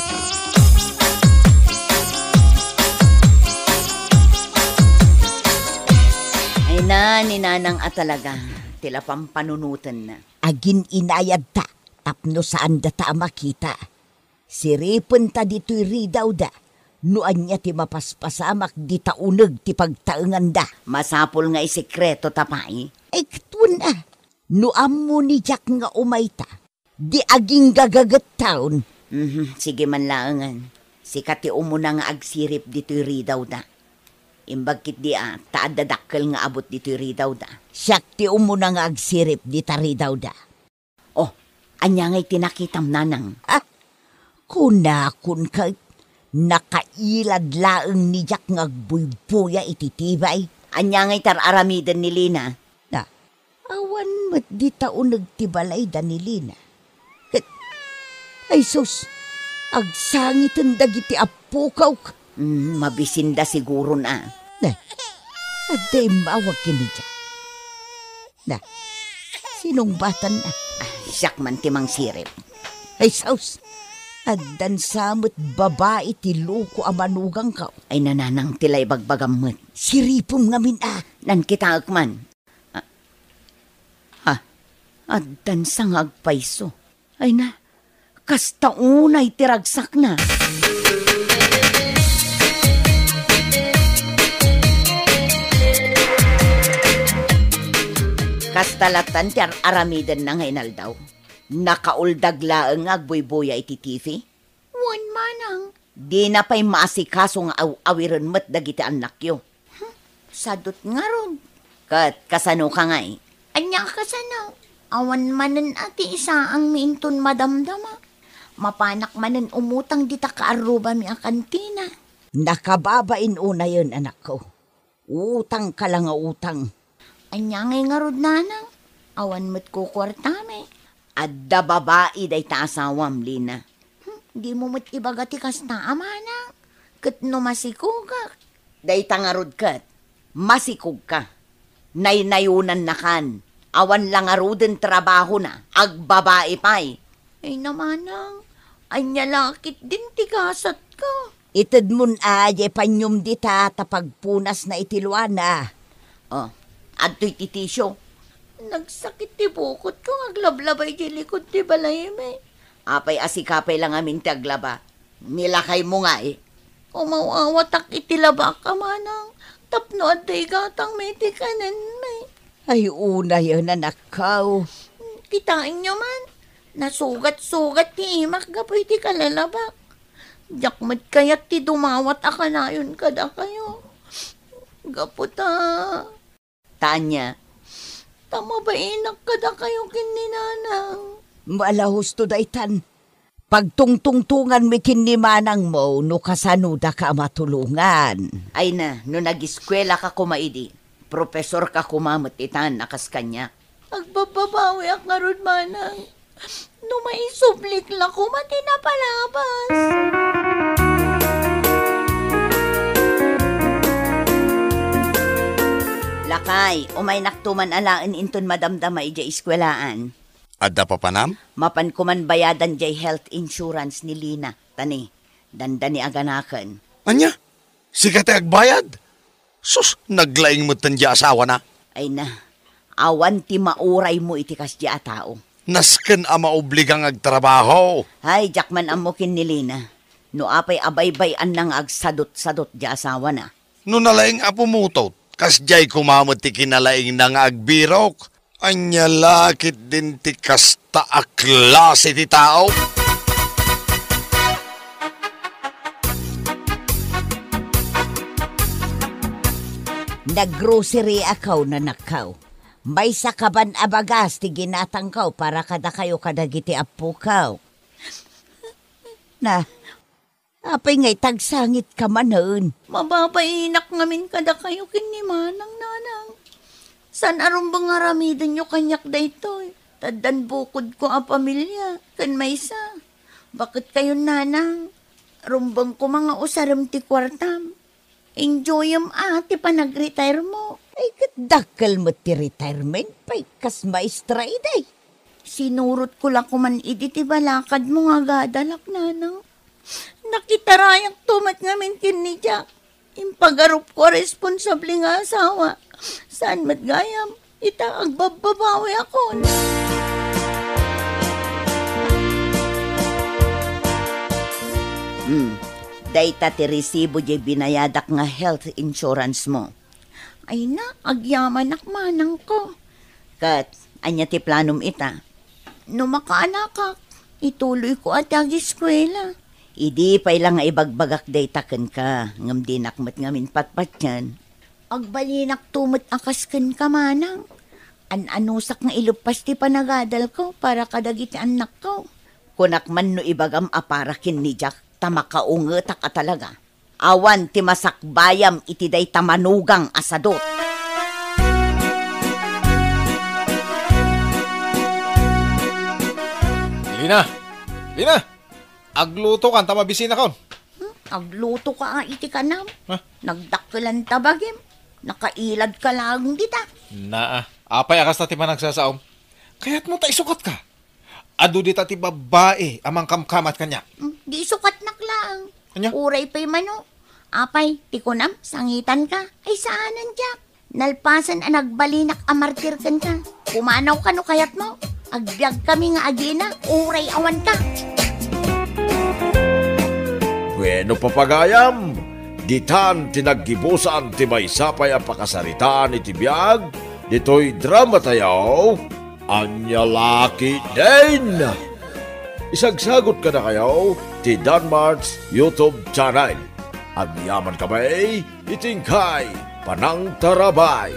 Ay na, ni nanang a talaga, ti la pampanunotenna. Agin-inayadta tapno saandata a makita. Siripenta ditoy ridawda no ania ti mapaspasamak dita uneg ti pagtaenganda. Masapul nga isekretota pay. Ay, ket wen a, no ammo ni Jack nga umayta, di agingga gagettaon. Mhm, sige man laengen. Sika ti umuna nga agsirip ditoy ridawda. Imbag ketdi a, ta adda dakkel nga abut ditoy ridawda. Siak ti umuna nga agsirip dita ridawda. Oh, ania ngay ti nakitam, nanang? Ah, kunakon ket, nakailad laeng ni Jack nga agbuybuya iti T V. Ania ngay ti ar-aramiden ni Lina? Na, awan met dita uneg ti balayda ni Lina. Ket, ay sus, agsangiten dagiti appokaw. Mm, mabisinda siguron a. Na, adda immawag ken ni Jack. Na, sinungbatanna? Ah, siak man ti mangsirip. Ay, sus! Addan sa met babai ti loko a manugangko. Ay, nanang ti la ibagbagam met. Siripem ngamin a. Nankitaek man. Ah, ah, addan sa nga agpayso. Ay na, kasta unay ti ragsakna. Kasta lattan ti ar-aramidenna nga inaldaw. Nakauldag laeng nga agbuybuya iti T V. Wen, manang. Dina pay maasikaso nga aw-awiren met dagiti annakyo. Hmm, sadut ngarud. Ket kasano ka ngay? Ania kasano? Awan manen a ti isaangmi inton madamdama. Mapanak manen umutang dita kaarrubami a kantina. Nakababain unayen, anakko. Utang ka la nga utang. Ania ngay ngarud, nanang? Awan met kukuartami. Adda babai dayta asawam, Lina. Hmm, dimo met ibaga ti kasta a manang. Ket no masikogak. Dayta ngarud ket, masikogka. Naynayonannakan. Awan la ngaruden trabahona. Agbabai pay. Ay na, manang. Ania la ketdin ti gasatko? Itedmon a diay paniom dita ta pagpunasna iti luana. Oh, adtoy ti tisio. Nagsakit ti bukotko nga aglablaba idiay likud ti balaymi. Apay a sika pay la ngamin ti aglaba? Ni lakaymo ngay? Umaw-awatak iti labak a manang tapno adda igatangmi iti kanenmi. Ay, unayen, anakko. Kitaenyo man, nasugat-sugat ti imak gapu iti kalalabak. Diak met kayat ti dumawat a kanayon kadakayo. Gapu ta, ta ania? Ta mabainak kadakayo ken ni nanang. Ala, husto daytan. Pagtungtungtonganmi ken ni manangmo no kasano daka a matulongan. Ay na, no nagiskuelaka koma idi, profesorka koma met itan a kas kaniak. Agbabbabawiak ngarud, manang. No maisublik la koma ti napalabas. Lakay, umaynakto man alaen inton madamdama idiay eskuelaan. Adda papanam? Mapanko man bayadan diay health insurance ni Lina, ta ni, dandani a ganaken. Ania? Sika ti agbayad? Sus, naglaing metten diay asawana. Ay na, awan ti mauraymo iti kasdiay a tao. Nasken a maobligang agtrabaho. Ay, diak man ammo ken ni Lina. No apay a baybay-anna nga agsadutsadut diay asawana. No nalaing a pumutot, kasdiay koma met ti kinalaingna nga agbirok. Ania la ketdin ti kasta a klase ti tao? Naggrocery-akaw, nanakkaw. Maysa kaban a bagas ti ginatangkaw para kadakayo kadagiti appokaw. Na, apay nga itagsangitka manen? Mababainak ngamin kadakayo ken ni manang, nanang. Saan a rumbeng nga aramidenyo kaniak daytoy? Taddan bukodko a pamilia ken maysa. Baket kayon, nanang. Rumbeng koma nga usarem ti kuartam. Enjoyem a ti panagretire mo. Ay, ket dakkel met ti retirement pay kas maestra idi. Sinurotko la koman idi ti balakadmo nga agadalak, nanang. Nakitarayak to met ngamin ken ni Jack. Impagarupko a responsable nga asawa. Saan met gayam? Ita, agbabbabawiakon. Hmm, dayta ti resibo diay binayadak nga health insurance mo. Ay na, agyamanak manangko. Ket, ania ti planom ita? No makaanakak, ituloyko a ti agiskuela. Idi pay la nga ibagbagak dayta kenka, ngem dinak met ngamin patpatien. Agbalinakto met a kas kenka, manang. An-anusak nga ileppas ti panagadalko para kadagiti annakko. Kunak man no ibagam a para ken ni Jack, ta makaungetak a talaga. Awan ti masakbayam iti dayta manugang a sadut. Lina! Lina! Aglutokan ta mabisinakon. Hmm? Aglutoka a iti kanam? Ha? Nagdakkelan ta bagim. Nakailadka laeng dita. Naa, apay a kasta ti panagsasaom? Kayatmo ta isukatka? Adu dita ti babbai a mangkamkamat kaniak. Hmm, di isukatnak laeng. Ania? Uray pay mano. Apay, ti kunam, sangitanka? Ay, saanen, Jack. Nalpasen a nagbalinak a martir kenka. Pumanawka no kayatmo. Agbiagkami nga agina, uray awanka. Bueno, papagayam, ditan ti naggibusan ti maysa pay a pakasaritaan iti biag ditoy dramatayo. Ania la ketdin? Isagsagut kadakayo ti Danmart's YouTube channel. Agyaman kami iti inkay panangtarabay.